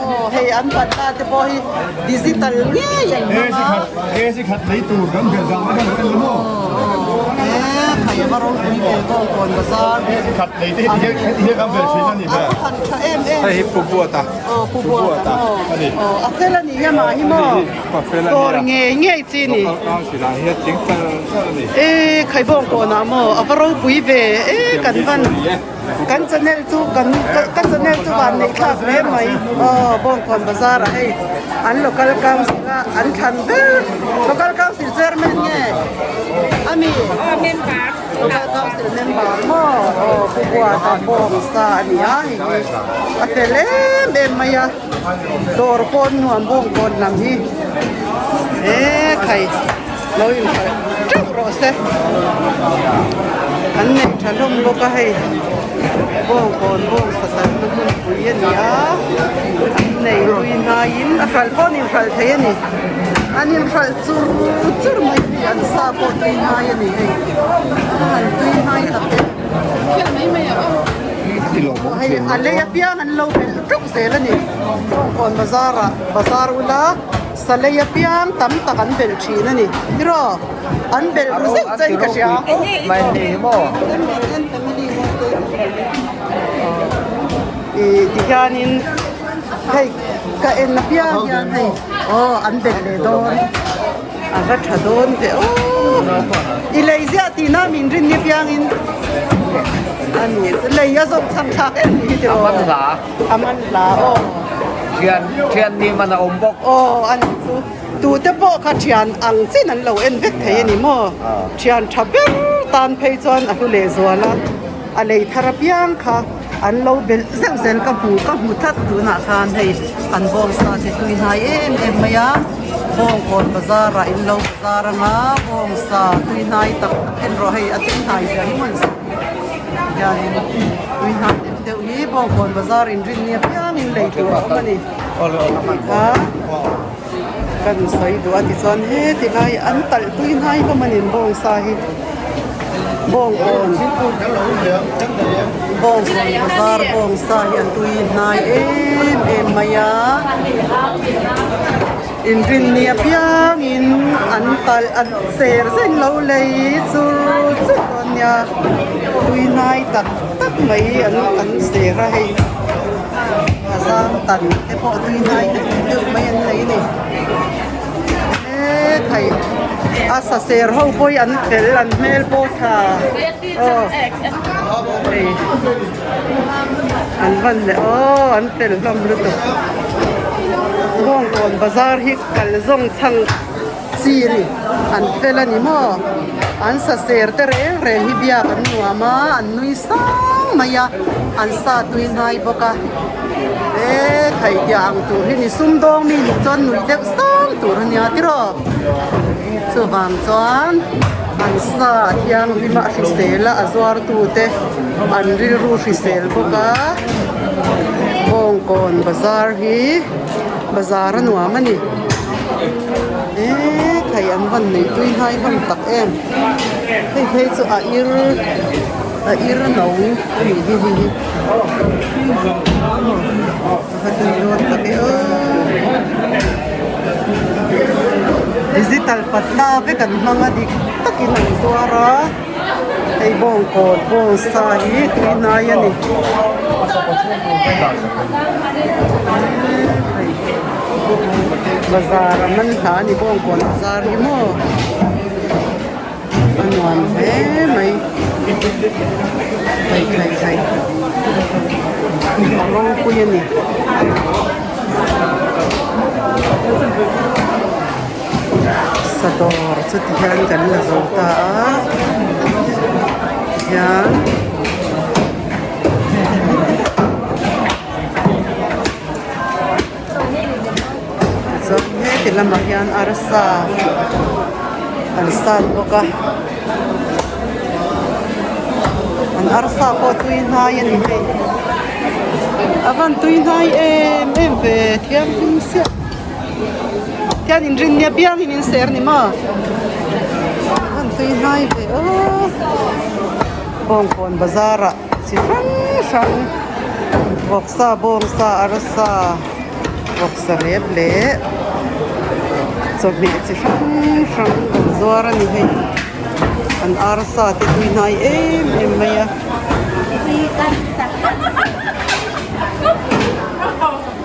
aw hei an patla te pawh hi digital ngei an hmang a. Ekhai a va ropui ve bawngkawn bazar. Hei hi Pu Buata. Aw Pu Buata maw. Aw a fel a ni hi amah hi maw. Dawr ngei ngei chi ni. E Khaibawngkawnah maw a va ropui ve e kan van kan channel chu kan ka channel chu van neih thlak hle mai aw Bawngkawn bazar ah hei an local council a an thlan ber local council chairman nge ami. Local Council member maw aw Pu Buata bawng sa a ni a hei hi a fel em em mai a dawr pawn nuam bawng kawn lam hi e khai lo inhralh teuh rawh se an nei tha hlawm bawk a hei bawng kawn bawng sa talna hmunpui a ni a an nei hlui hnaiin a hralh pawh an inhralh thei a ni. An inhralh chur chur mai hi an sa pawh tui hnai a ni hei a han tui hnai tak e hei a lei apiang an lo belh ṭeuh zel a ni bawngkawn bazar ah bazar ula sa lei apiang tam tak an belh ṭhin a ni tiraw an belh ru zeuh che in ka hria ih tihianin hei ka en apiang hian hei. Aw an belh leh dawn a va tha dawn ve aw i lei ziah tihna min rin ni piangin. A ni, lei a zawng chhang thlak em ni hi tiraw? A man hla. A man hla aw. Thian, thian ni man a awm bawk. Aw, a ni chu. Tute pawh kha thian ang chin an lo en vek thei a ni maw? Thian tha ber tan phei chuan a hlu leh zual a, a lei thar apiang kha an lo belh zeuh zel ka hmu, ka hmu tlat tunah khan hei an bawngsa te tui hnai em em mai a, Bawngkawn bazar ah in lo bazar anga bawngsa tui hnai tak tak en rawh hei a tui hnai zia hi hman sa hianin tui hnai deuh deuh hi Bawngkawn bazar inrinni apiangin lei tur a awm a ni tih kha. Kan sawi duh a tichuan heti lai an talh tui hnai hlawm a ni bawngsa hi bawngkawn bawngkawn bazar bawngsa hi an tui hnai em em mai a inrinni apiangin an talh an ser zen lo lei chur chur dawn nia tui hnai tak tak mai an an ser a hei. A zang tan te pawh tui hnai deuh deuh mai an nei a ni. He thei a saser ho pawh hi an fel an hmel pawh tha aw hei an van leh aw an fel hlawm lutuk. Bawngkawn bazar hi kal zawng chhang chi a ni an fel a ni maw an saser te reng reng hi biak an nuam a an nui sang mai a an sa tui ngai bawk a e theihthiah ang tur hi ni sumdawng mi nih chuan nuih deuh sang tur a nia tiraw chuvang chuan an sa a thianghlim a a hrisel a a zuar tu te an rilru hrisel bawk a bawngkawn bazar hi bazar a nuam a ni. Eee thei an van nei tui hnai hlawm tak em hei phei chu a ir a ir no a nih hi hei hi a va tui dawn tak e aw digital patla vek an hmang a dik takin an zuar a hei bawngkawn bawngsa hi tui hnai a ni. Bazar a man hla a ni bawngkawn bazar hi maw a nuam hle mai hei hei hei a rawngpui a ni. Sadawr chu ti hian kan la zo ta a tihian. Chuan heti lamah hian arsa an sat bawk a an arsa pawh tui hnai a ni hei a van tui hnai em em ve thianghlim siah hian inrinni apiangin in ser ni maw a van tui hnai ve aw bawngkawn bazar ah. Chi hrang hrang vawksa bawngsa arsa vawksa rep leh chawhmeh chi hrang hrang an zuar a ni hei an arsa te tui hnai em em mai a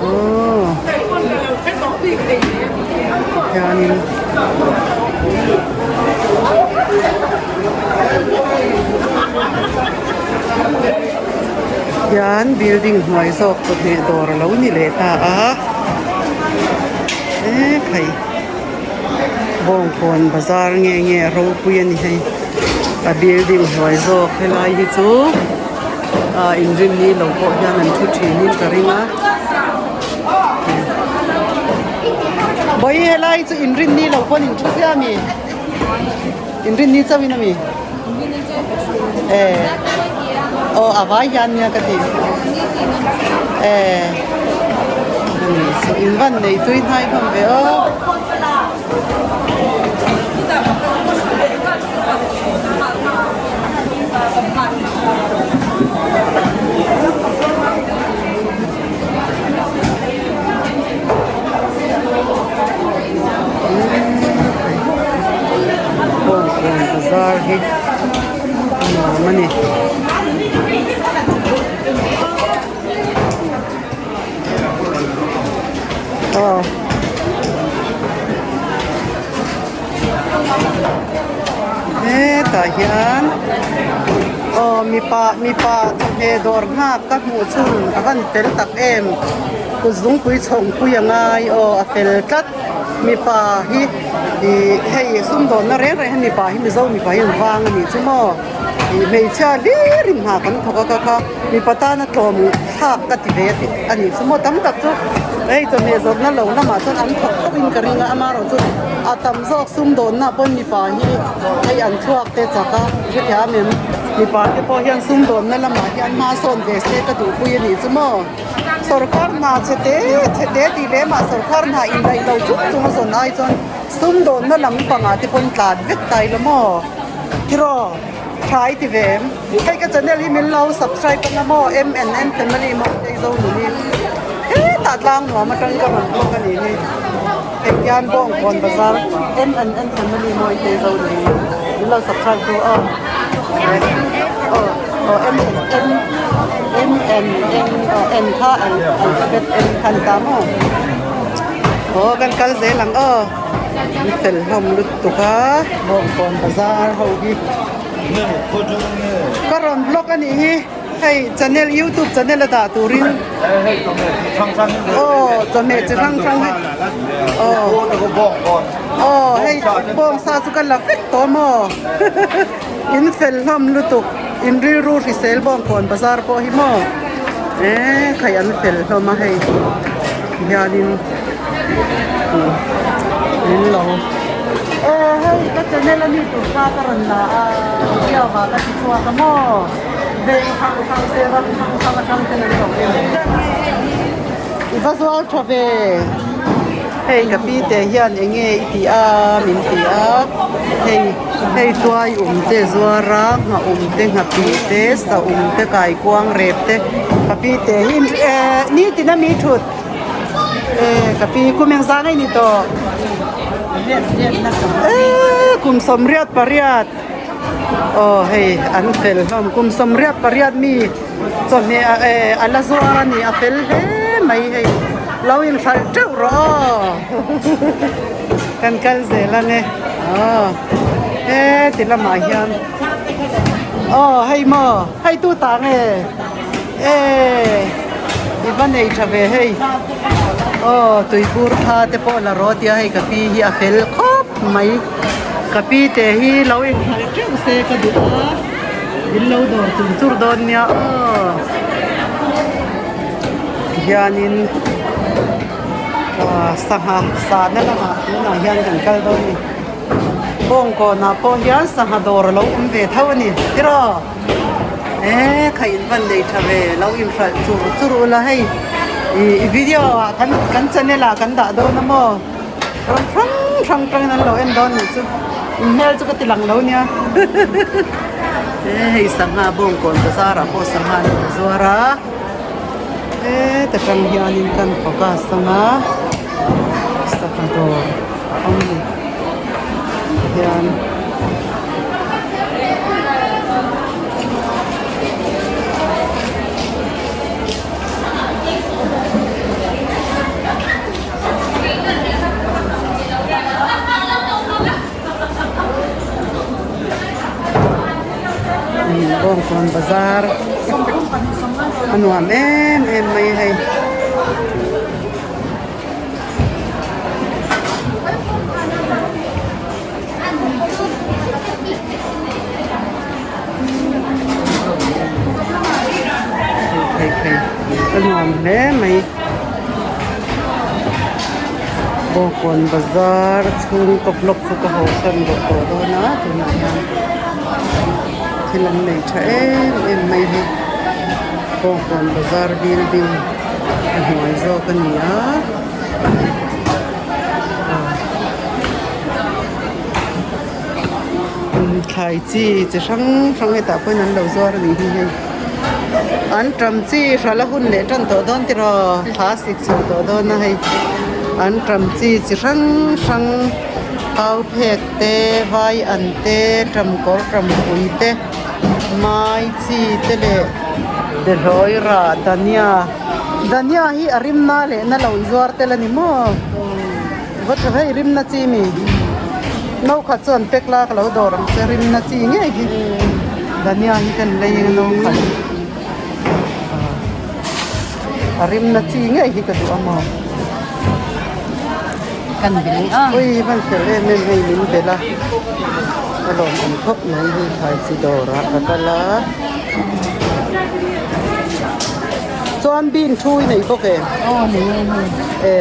aww hianin. Hian building hnuai zawk chawhmeh dawr a lo ni leh ta a e khai bawngkawn bazar nge nge a ropui a ni hei a building hnuai zawk helai hi chu ah inrinni lo pawh hian an thu thin in ka ring a bawihi helai chu inrinni lo pawn in thu ziah a mi. Inrinni chauhin a mi? Eh. Aw a vai hian nia ka ti. Eh. So in van nei tui hnai hlawm ve aw. Bawngkawn bazar hi a nuam a ni. Aw. Hetah hian. Aw mipa mipa chawhmeh dawr nghak ka hmuh chhun a van fel tak em kut zungpui chhawngpui a ngai aw a fel tlat mipa hi ih hei sumdawnna reng reng hian mipa hi mizo mipa hi an vang a nih chu maw ih hmeichhia hlir in hna kan thawk a ka kha mipa tana tlawm thlak ka ti ve a nih chu maw tam tak chu hei chawhmeh zawrhna lo lamah chuan an thawk khawp in ka ring a amaherawh chu a tam zawk sumdawnna pawn mipa hi hei an thluak te chak a hrethiam em mipa te pawh hian sumdawnna lamah hian hma sawn ve se ka duhpui a nih chu maw sawrkar hna chhe te chhe te tih leh mah sawrkar hna indaih lo chung chung a zawn ai chuan sumdawnna lam pangah te pawn tlan vek ta ila maw tiraw tha i ti ve em hei ka channel hi min lo subscribe anga maw M and N family maw hei zo nuni hetah tlang nuam atang ka rawn vlog a nih hi. Hei hian Bawngkawn bazar M and N family mawi te zo ni min lo subscribe tu aw aw aw M and N M and N aw N kha alphabet N kha ni ta maw aw kan kal zel ang aw an fel hlawm lutuk a Bawngkawn bazar ho hi ka rawn vlog a nih hi. Hei channel youtube channel a dah turin aw chawhmeh chi hrang hrang hi aw aw hei bawngsa chu ka la vek tawh maw in fel hlawm lutuk in rilru hrisel bawngkawn bazar pawh hi maw eh khai an fel hlawm a hei hianin min lo eh hei ka channel a mi tur kha ka rawn la a video ah ka ti chhuak a maw. Veng hrang hrang te ram hrang hrang atang ten an lo en i va zual tha ve hei ka pi te hian eng nge i tih a min ti a hei hei tuai um te zuar a ngha um te nghapih te sa um te kaikuang rep te ka pi te hi eh nitin a mi thut eh ka pi kum eng zan a ni tawh eh kum sawmriat pariat. Aw hei an fel hlawm kum 88 mi chawhmeh ah eh a la zuar a ni a fel hle mai hei lo inhralh teuh rawh aw kan kal zel ang e aw heti lamah hian aw hei maw hei tu tah nge eh i va nei tha ve hei aw tuibur tha te pawh la rawh tia hei ka pi hi a fel khawp mai. Ka pi te hi lo inhralh teuh se ka duh a, in lo dawr chur chur dawn nia aw. Tihianin ah sangha sahna lamah tunah hian kan kal dawn a ni. Bawngkawnah pawh hian sangha dawr a lo awm ve tho a ni tiraw? E kha in van nei tha ve lo inhralh chur chur ula hei ih video ah kan kan channel ah kan dah dawn a maw? Rawn hrang hrang tangin an lo en dawn nih chu in hmel chu ka ti lang lo nia e hei sangha bawngkawn bazar ah pawh sangha an lo zuar a heta tang hianin kan focus ang a sangha dawr a awm a ni hian. Bawngkawn bazar a nuam em em mai a hei. Hei hei a nuam hle mai. Bawngkawn bazar chhungkaw block chu ka haw san deuh tawh dawn a tunah hian thil an nei tha em em mai hi Bawngkawn bazar building a hnuai zawk a ni a. Thlai chi chi hrang hrang hetah pawhin an lo zuar a nih hi hei an ṭam chi hralh a hun leh ṭan tawh dawn tiraw thla sik chho tawh dawn a hei an ṭam chi chi hrang hrang pau phek te vai an te ṭam kawr ṭam pui te mai chi te leh behlawi rah dania dania hi a rimna leh na lo zuar tel a ni maw. Va tha hei rimna chi mi no khat chuan pack la ka lo dawr ang che rimna chi ngei hi. Dhania hi kan lei ang no khat a rim na chi ngei hi ka duh a maw Kan bel a. Ui van fel em em hei min bel a a lawmawm khawp mai hei thlai chi dawrah ka kal a chuan bean thu i nei bawk em? Aw nei e hei. E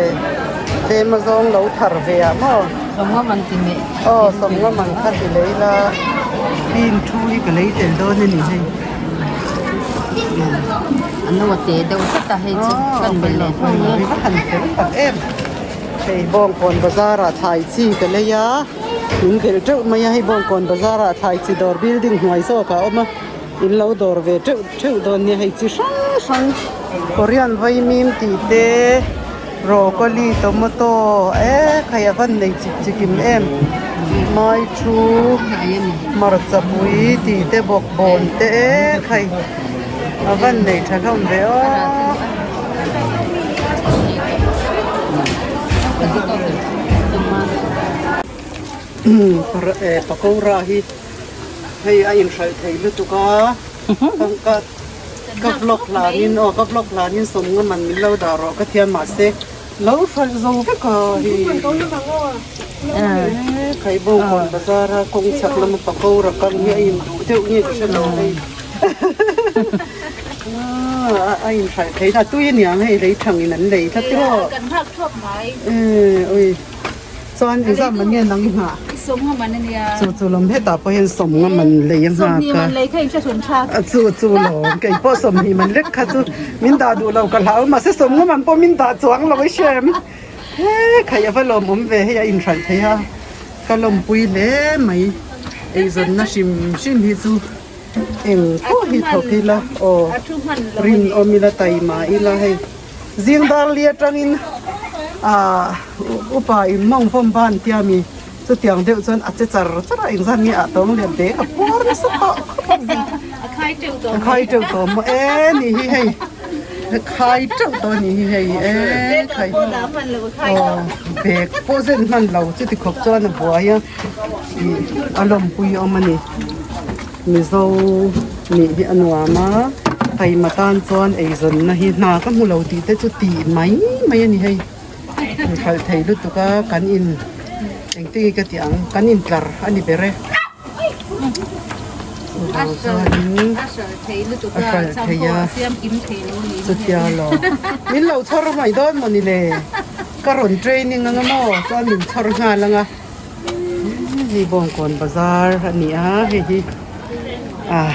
tlem a zawng lo thar ve ah maw? Sawmnga man ti meh. Aw sawmnga man kha ti lei la bean thu hi ka lei tel dawn a ni hei. A nu a te deuh hret a hei chu kan bel leh thung e. A han fel tak em. Hei Bawngkawn bazar ah thlai chi ka lei a min belh teuh mai a hei Bawngkawn bazar ah thlai chi dawr building hnuai zawk ah a awm a in lo dawr ve teuh theuh dawn nia hei chi hrang hrang Korean vaimim tih te broccoli tomato e khai a van nei chik chikim em mai thu hmarcha pui tih te bawkbawn te e khai a van nei tha hlawm ve aw. Pakora hi hei a inhralh thei lutuk a ka ka vlog hlanin aw ka vlog hlanin sawmnga man min lo dah rawh ka thiam mahse lo hralh zo vek a hei Khaibawngkawn bazar a kawng chhak lama pakora kang hi a induh deuh nge ka hre lo hei. A inhralh theih a tui aniang hei lei thangin an lei tlat tiraw. Kan nghak thuak mai. Ui chuan engzat man nge nang i nghah? I sawmnga man ania. Chu chu lawm hetah pawh hian sawmnga man lei a nghak a. Sawmhnih man lei kha in hre hrun tha. A chu chu lawm kei pawh sawmhnih man lek kha chu min dah duh lo ka hlau mahse sawmnga man pawh min dah chuang lo i hrem. He khai a va lawmawm ve hei a inhralh theih a ka lawmpui hle mai eizawnna hrim hrim hi chu. Eng pawh hi thawk ila aw rinawm ila taima ila hei zing dar li atangin ah upa in mawng vawm ban tia mi chutiang deuh chuan a che char char a engzat nge ah tawng lian te ka puar nasa tawh khawp a zing a khai teuh tawh maw e ni hi hei a khai teuh tawh a ni hi hei e khai aw bag pawh zen hman lo chuti khawp chuan a buai a. Ih a lawmpui awm a ni mizo nih hi a nuam a taima tan chuan eizawnna hi hna ka hmu lo tih te chu tih mai mai a ni hei inhralh thei lutuk a kan in engtin nge ka tih ang kan intlar a ni ber e chuvang chuanin a hralh thei a chutia lo min lo chhawr mai dawn maw ni le ka rawn training anga maw chuan min chhawr nghal anga. Hei Bawngkawn bazar a ni a hei hi ah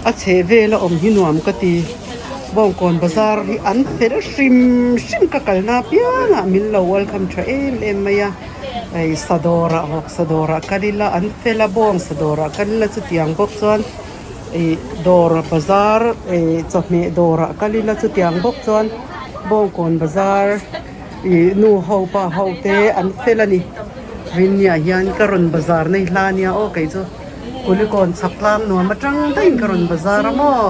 a chheh vel a awm hi nuam ka ti Bawngkawn bazar hi an fel hrim hrim ka kalna apiangah min lo welcome tha em em mai a hei sadawrah hawk sadawrah kal ila an fel a bawng sadawrah kal ila chutiang bawk chuan ih dawr bazar ih chawhmeh dawrah kal ila chutiang bawk chuan Bawngkawn bazar. Ih nu ho pa ho te an fel a ni Rinnia hian ka rawn bazar na hi hla ania aw kei chu Kulikawn chhak tlang nuam atang daihin ka rawn bazar a maw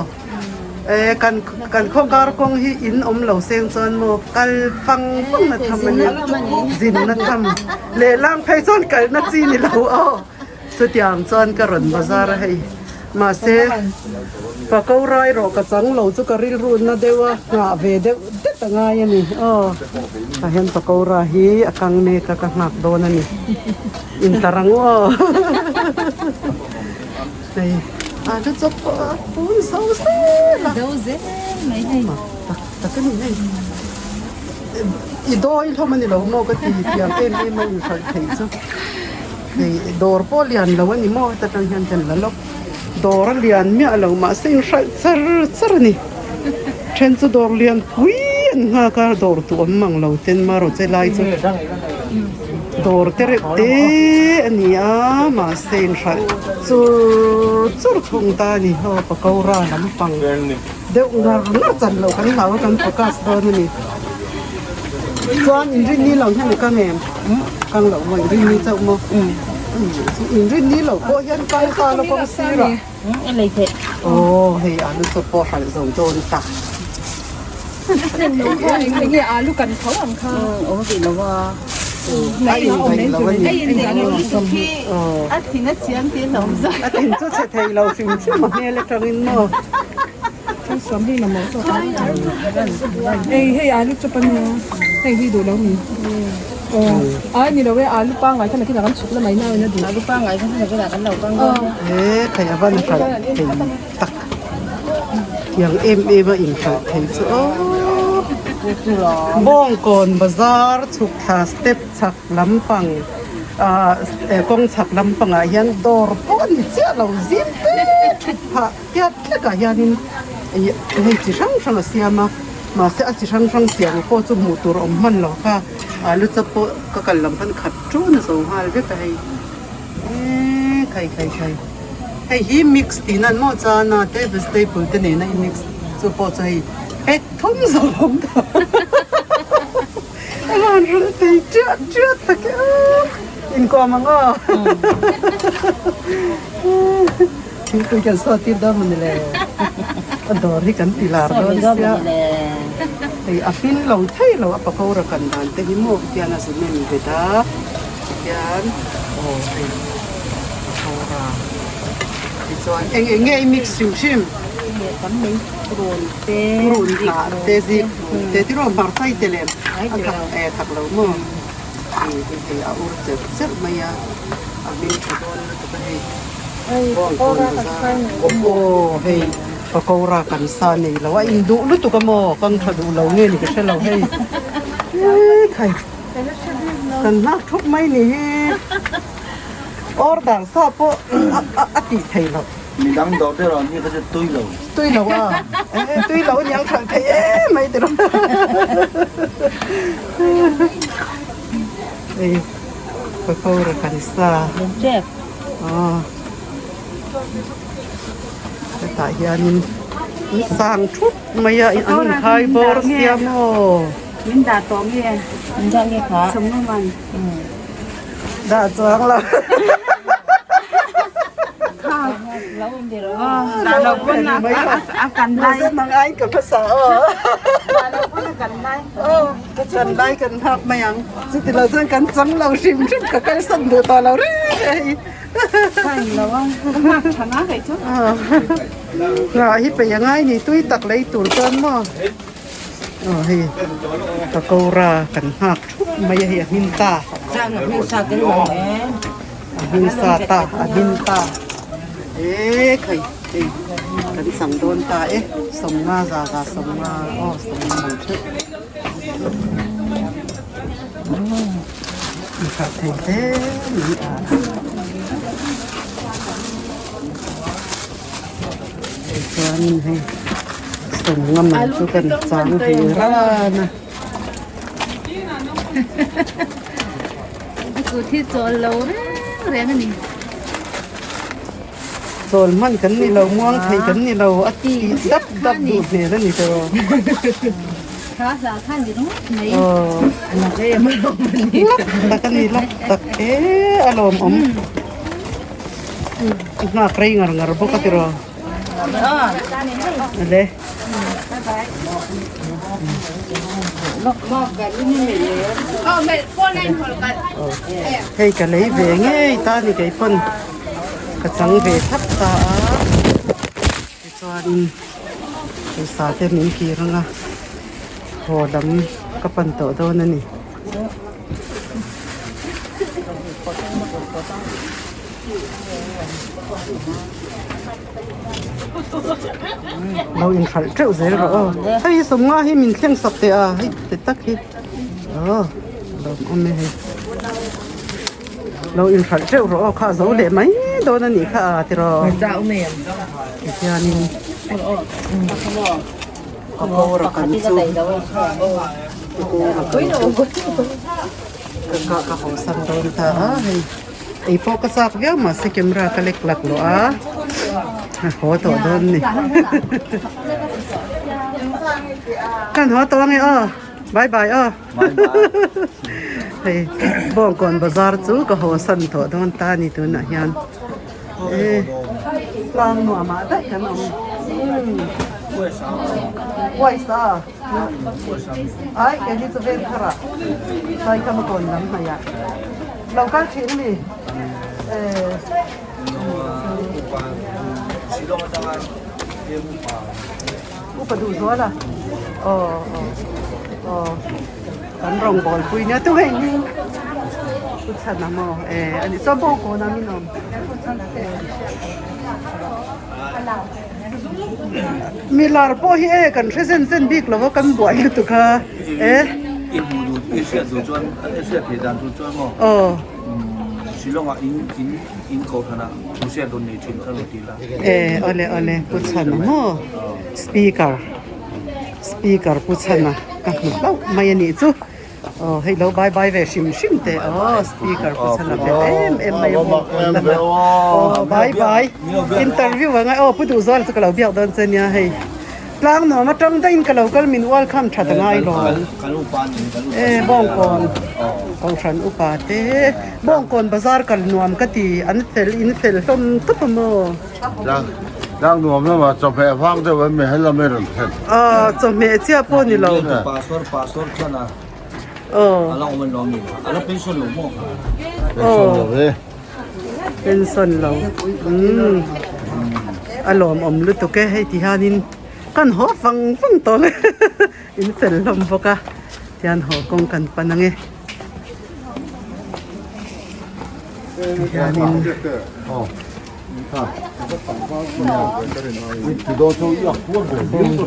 eh kan kan khaw kar kawng hi in awm lo seng chuan maw kal fang fang na tham a nia zin na tham lehlang phei chuan kal na chi ni lo aw. Chutiang chuan ka rawn bazar a hei. Mahse, Pakora erawh ka chang lo chu ka rilru na deuh a, nghah ve deuh det a ngai a ni. Aw, tah hian pakora hi a kang mek a, ka nghak dawn a ni. Intar ang u aw. Hei, a lu chawp pawh a pun zo zel a. Zo zel mai hei. Tak tak a ni hei. I dawi hlawm a ni lo maw ka ti thiam em em a inhralh theih chu. Hei dawr pawh lian lo a ni maw heta tang hian kan la lawk dawr a lian miah lo mahse inhralh char char a ni then chu dawr lian pui an nghak a dawr duh awm mang lo ten marawh che lai chu dawr te reuh te a ni a mahse inhralh chur chur thung ta a ni aw pakora lampang deuh ngar ngar chan loh kan hlau a kan focus dawn a ni chuan inrinni lo hian i kang em kang loh maw inrinni chauh maw inrinni loh pawh hian kang ta la kawng sir ah aw hei alu chawp pawh hralh zo dawn ta enge alu kan tho ang kha awm rih lo a. A indaih lo a ni. A indaih lo lutuk hi a thin a chiang tih a hlauhawm zawk. A thin chu chhe thei lo hrim hrim a hmel atangin maw. Hei hei alu chawp a nia hei hi duh lo mi aw a ni lo e alu pangngai kha nakinah kan chhuk la mai nau in a duh alu pangngai kha nakinah kan lo kang dawn nia. E khai a van hralh thei tak tiang em em a inhralh thei chu aw Bawngkawn bazar chhuk thla step chhak lampang ah kawng chhak lampangah hian dawr pawh a ni chiah lo zim te thut phah. Tiat hlekah hianin ih hei chi hrang hrang a siam a mahse a chi hrang hrang siam pawh chu hmuh tur a awm hman lo kha alu chawp pawh ka kal lam khan khat ṭun a zo nghal vek a hei eee khai khai khai hei hi mix tih nan maw chana te vegetable te nena i mix chu pawh chu hei pack thum zo awm ta a van rawlh thei ṭiah ṭiah tak e aw inkuam ang aw. Thingpui kan saw tir dawn mawni le, a dawr hi kan ti lar dawn sia, hei a hmin lo thei lo a pakora kan dan te hi maw tian a zum em vet a tihian aw hei pakora tichuan eng eng nge i mix hrim hrim purun hnah te zik te tiraw hmarcha i tel em a thak e thak lo maw hei a ur cherh cherh mai a a hming tha dawn lutuk a hei. Aw hei pakora kan sa nei lo a induh lutuk a maw kang tha duh lo nge ni ka hre lo hei khai kan nghak thup mai ni hi order sa pawh a tih theih loh. Midang dawr te erawh mi kha chu tui lo. Tui lo a tui lo aniang hralh thei em mai tiraw hei pakora kan sa. Aw hetah hianin sang thup mai a an inkhai bawr sia maw min dah tawh nge min dah nge kha sawmnawman dah chuang lo dah lo pawn a kan lai mang ai ka hmasa aw dah lo pawn a kan lai aw kan lai kan nghak mai ang. Chuti lo chuan kan chang lo hrim hrim ka kalsan duh tawh lo reng reng a hei. Nghah hi peih a ngai ni tui tak lei tur chuan maw aw hei pakora kan nghak thup mai a hei a hmin ta a hmin sa ta a hmin ta e khai hei kan chang dawn ta e sawmnga za za sawmnga aw sawmnga man theuh. Hralh thei hle mai a. Chuanin hei sawmnga man chu kan chang ve ran a. A kut hi chawl lo reng reng a ni. Chawl hman kan ni lo, muang thei kan ni lo a ti dap dap duh hmel a ni tawh. Kha hla kha ni ringawt mai. Aw. Lak tak a ni lak tak e a lawmawm. I nghak rei ngar ngar bawk a tiraw. Ale. Hei ka lei ve ngei ta ni kei pawn. Ka chang ve thlap ta a, tichuanin pawisa te min kir ang a, haw lam ka pan tawh dawn a ni. Lo inhralh teuh zel rawh aw, hei sawmnga hi min thleng sak teh a, hei ti tak hi aw lawmawm e hei. Lo inhralh teuh rawh aw kha a zo leh mai dawn a nih kha a tiraw tihianin pakora kan chu pakora kan chu ka kah ka hawsan dawn ta a hei ei pawh ka chak viau mahse camera ka lek lak loh a a haw tawh dawn a ni kan haw tawh ange aw bye bye aw. Hei Bawngkawn bazar chu ka haw san tawh dawn ta a ni tunah hian e tlang nuamah daih kan awm. Uaisa Ai kei hi chu veng thar ah Saikam a kawn lam hnaih ah lo kal thin a mi eh. Upa duh zual a aw aw aw kan rawngbâwl pui nia tu hei hi pu chhan a maw eh a nih chuan bawng kawn a min awm milar pawh hi e kan hre zen zen bik lo va kan buai lutuk a e I hmuh duh i hriat duh chuan i hriat theih dan tur chuan maw aw Shillong ah in in in kohhran ah thu hriat rawn nei thin kha rawn ti la. E awle awle pu chhana maw speaker speaker pu chhana ka hmu hlauh mai a nih chu aw hei lo bye bye ve hrim hrim teh aw speaker pu chhana fel em em mai a bawk aw bye bye interview a ngai aw pu duhzuala chu ka lo biak dawn che nia hei tlang nuam atang daihin ka lo kal min welcome that a ngai lo e bawngkawn kohhran upa te bawngkawn bazar kal nuam ka ti an fel in fel hlawm tawp a maw. Tlang nuam lamah chawhmeh vang deuh em he lam i rawn thlen? Aw chawhmeh chiah pawh ni lo. Pastor pastor chuan a Aw. A la awm lo mi a la pension lo maw? Pension lo e. Pension lo. Umm a lawmawm lutuk e hei ti hianin kan haw vang vang tawh e in fel hlawm bawk a tihian haw kawng kan pan ang e. Tihianin.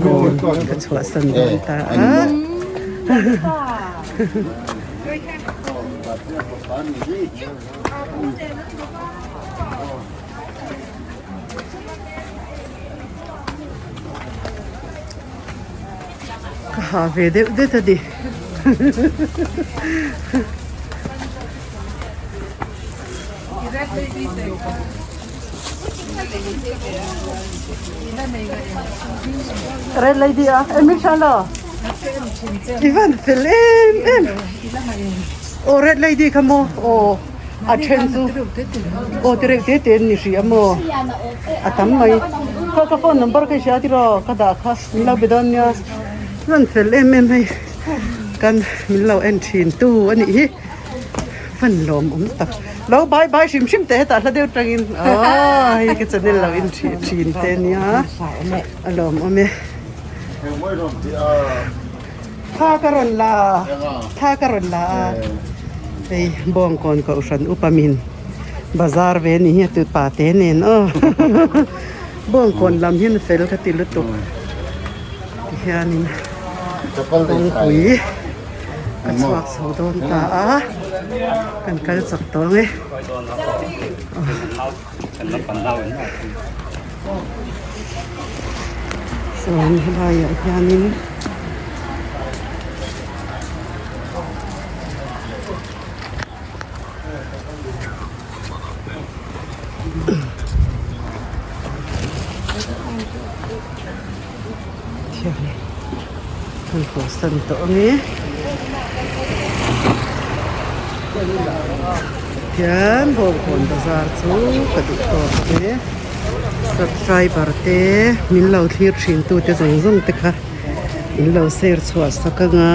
Bawngkawn ka chhuahsan dawn ta a. Ka ha ve deuh det a ni. Red lady a emi tha lo i van fel em em aw red lady kha maw aw a then chu aw ti reuh te te an ni hrih a maw a tam mai kha ka phone number ka hria tiraw ka dah kha min lo be dawn nia van fel em em hei kan min lo en thin tu a nih hi. Van lawm awm tak. Lo bye bye hrim hrim teh hetah hla deuh tangin aw hei ka channel lo in thih thin te nia a lawm awm e. Thla ka rawn la thla ka rawn la a hei Bawngkawn Kohhran upa min bazar ve ni hi a tu pa te nen aw Bawngkawn lam hian fel ka ti lutuk tihianin kawngpui. Ka chhuak chho dawn ta a, kan kal chak tawh ang e. Chuan helaiah hianin Thian kan haw san tawh ang e. Tihian Bawngkawn bazar chu ka duh tawk ang e. Subscriber te min lo thlir thin tu te zawng zawng te kha in lo share chhuah sak ang a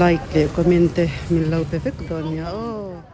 like leh comment te min lo pe vek dawn nia aw.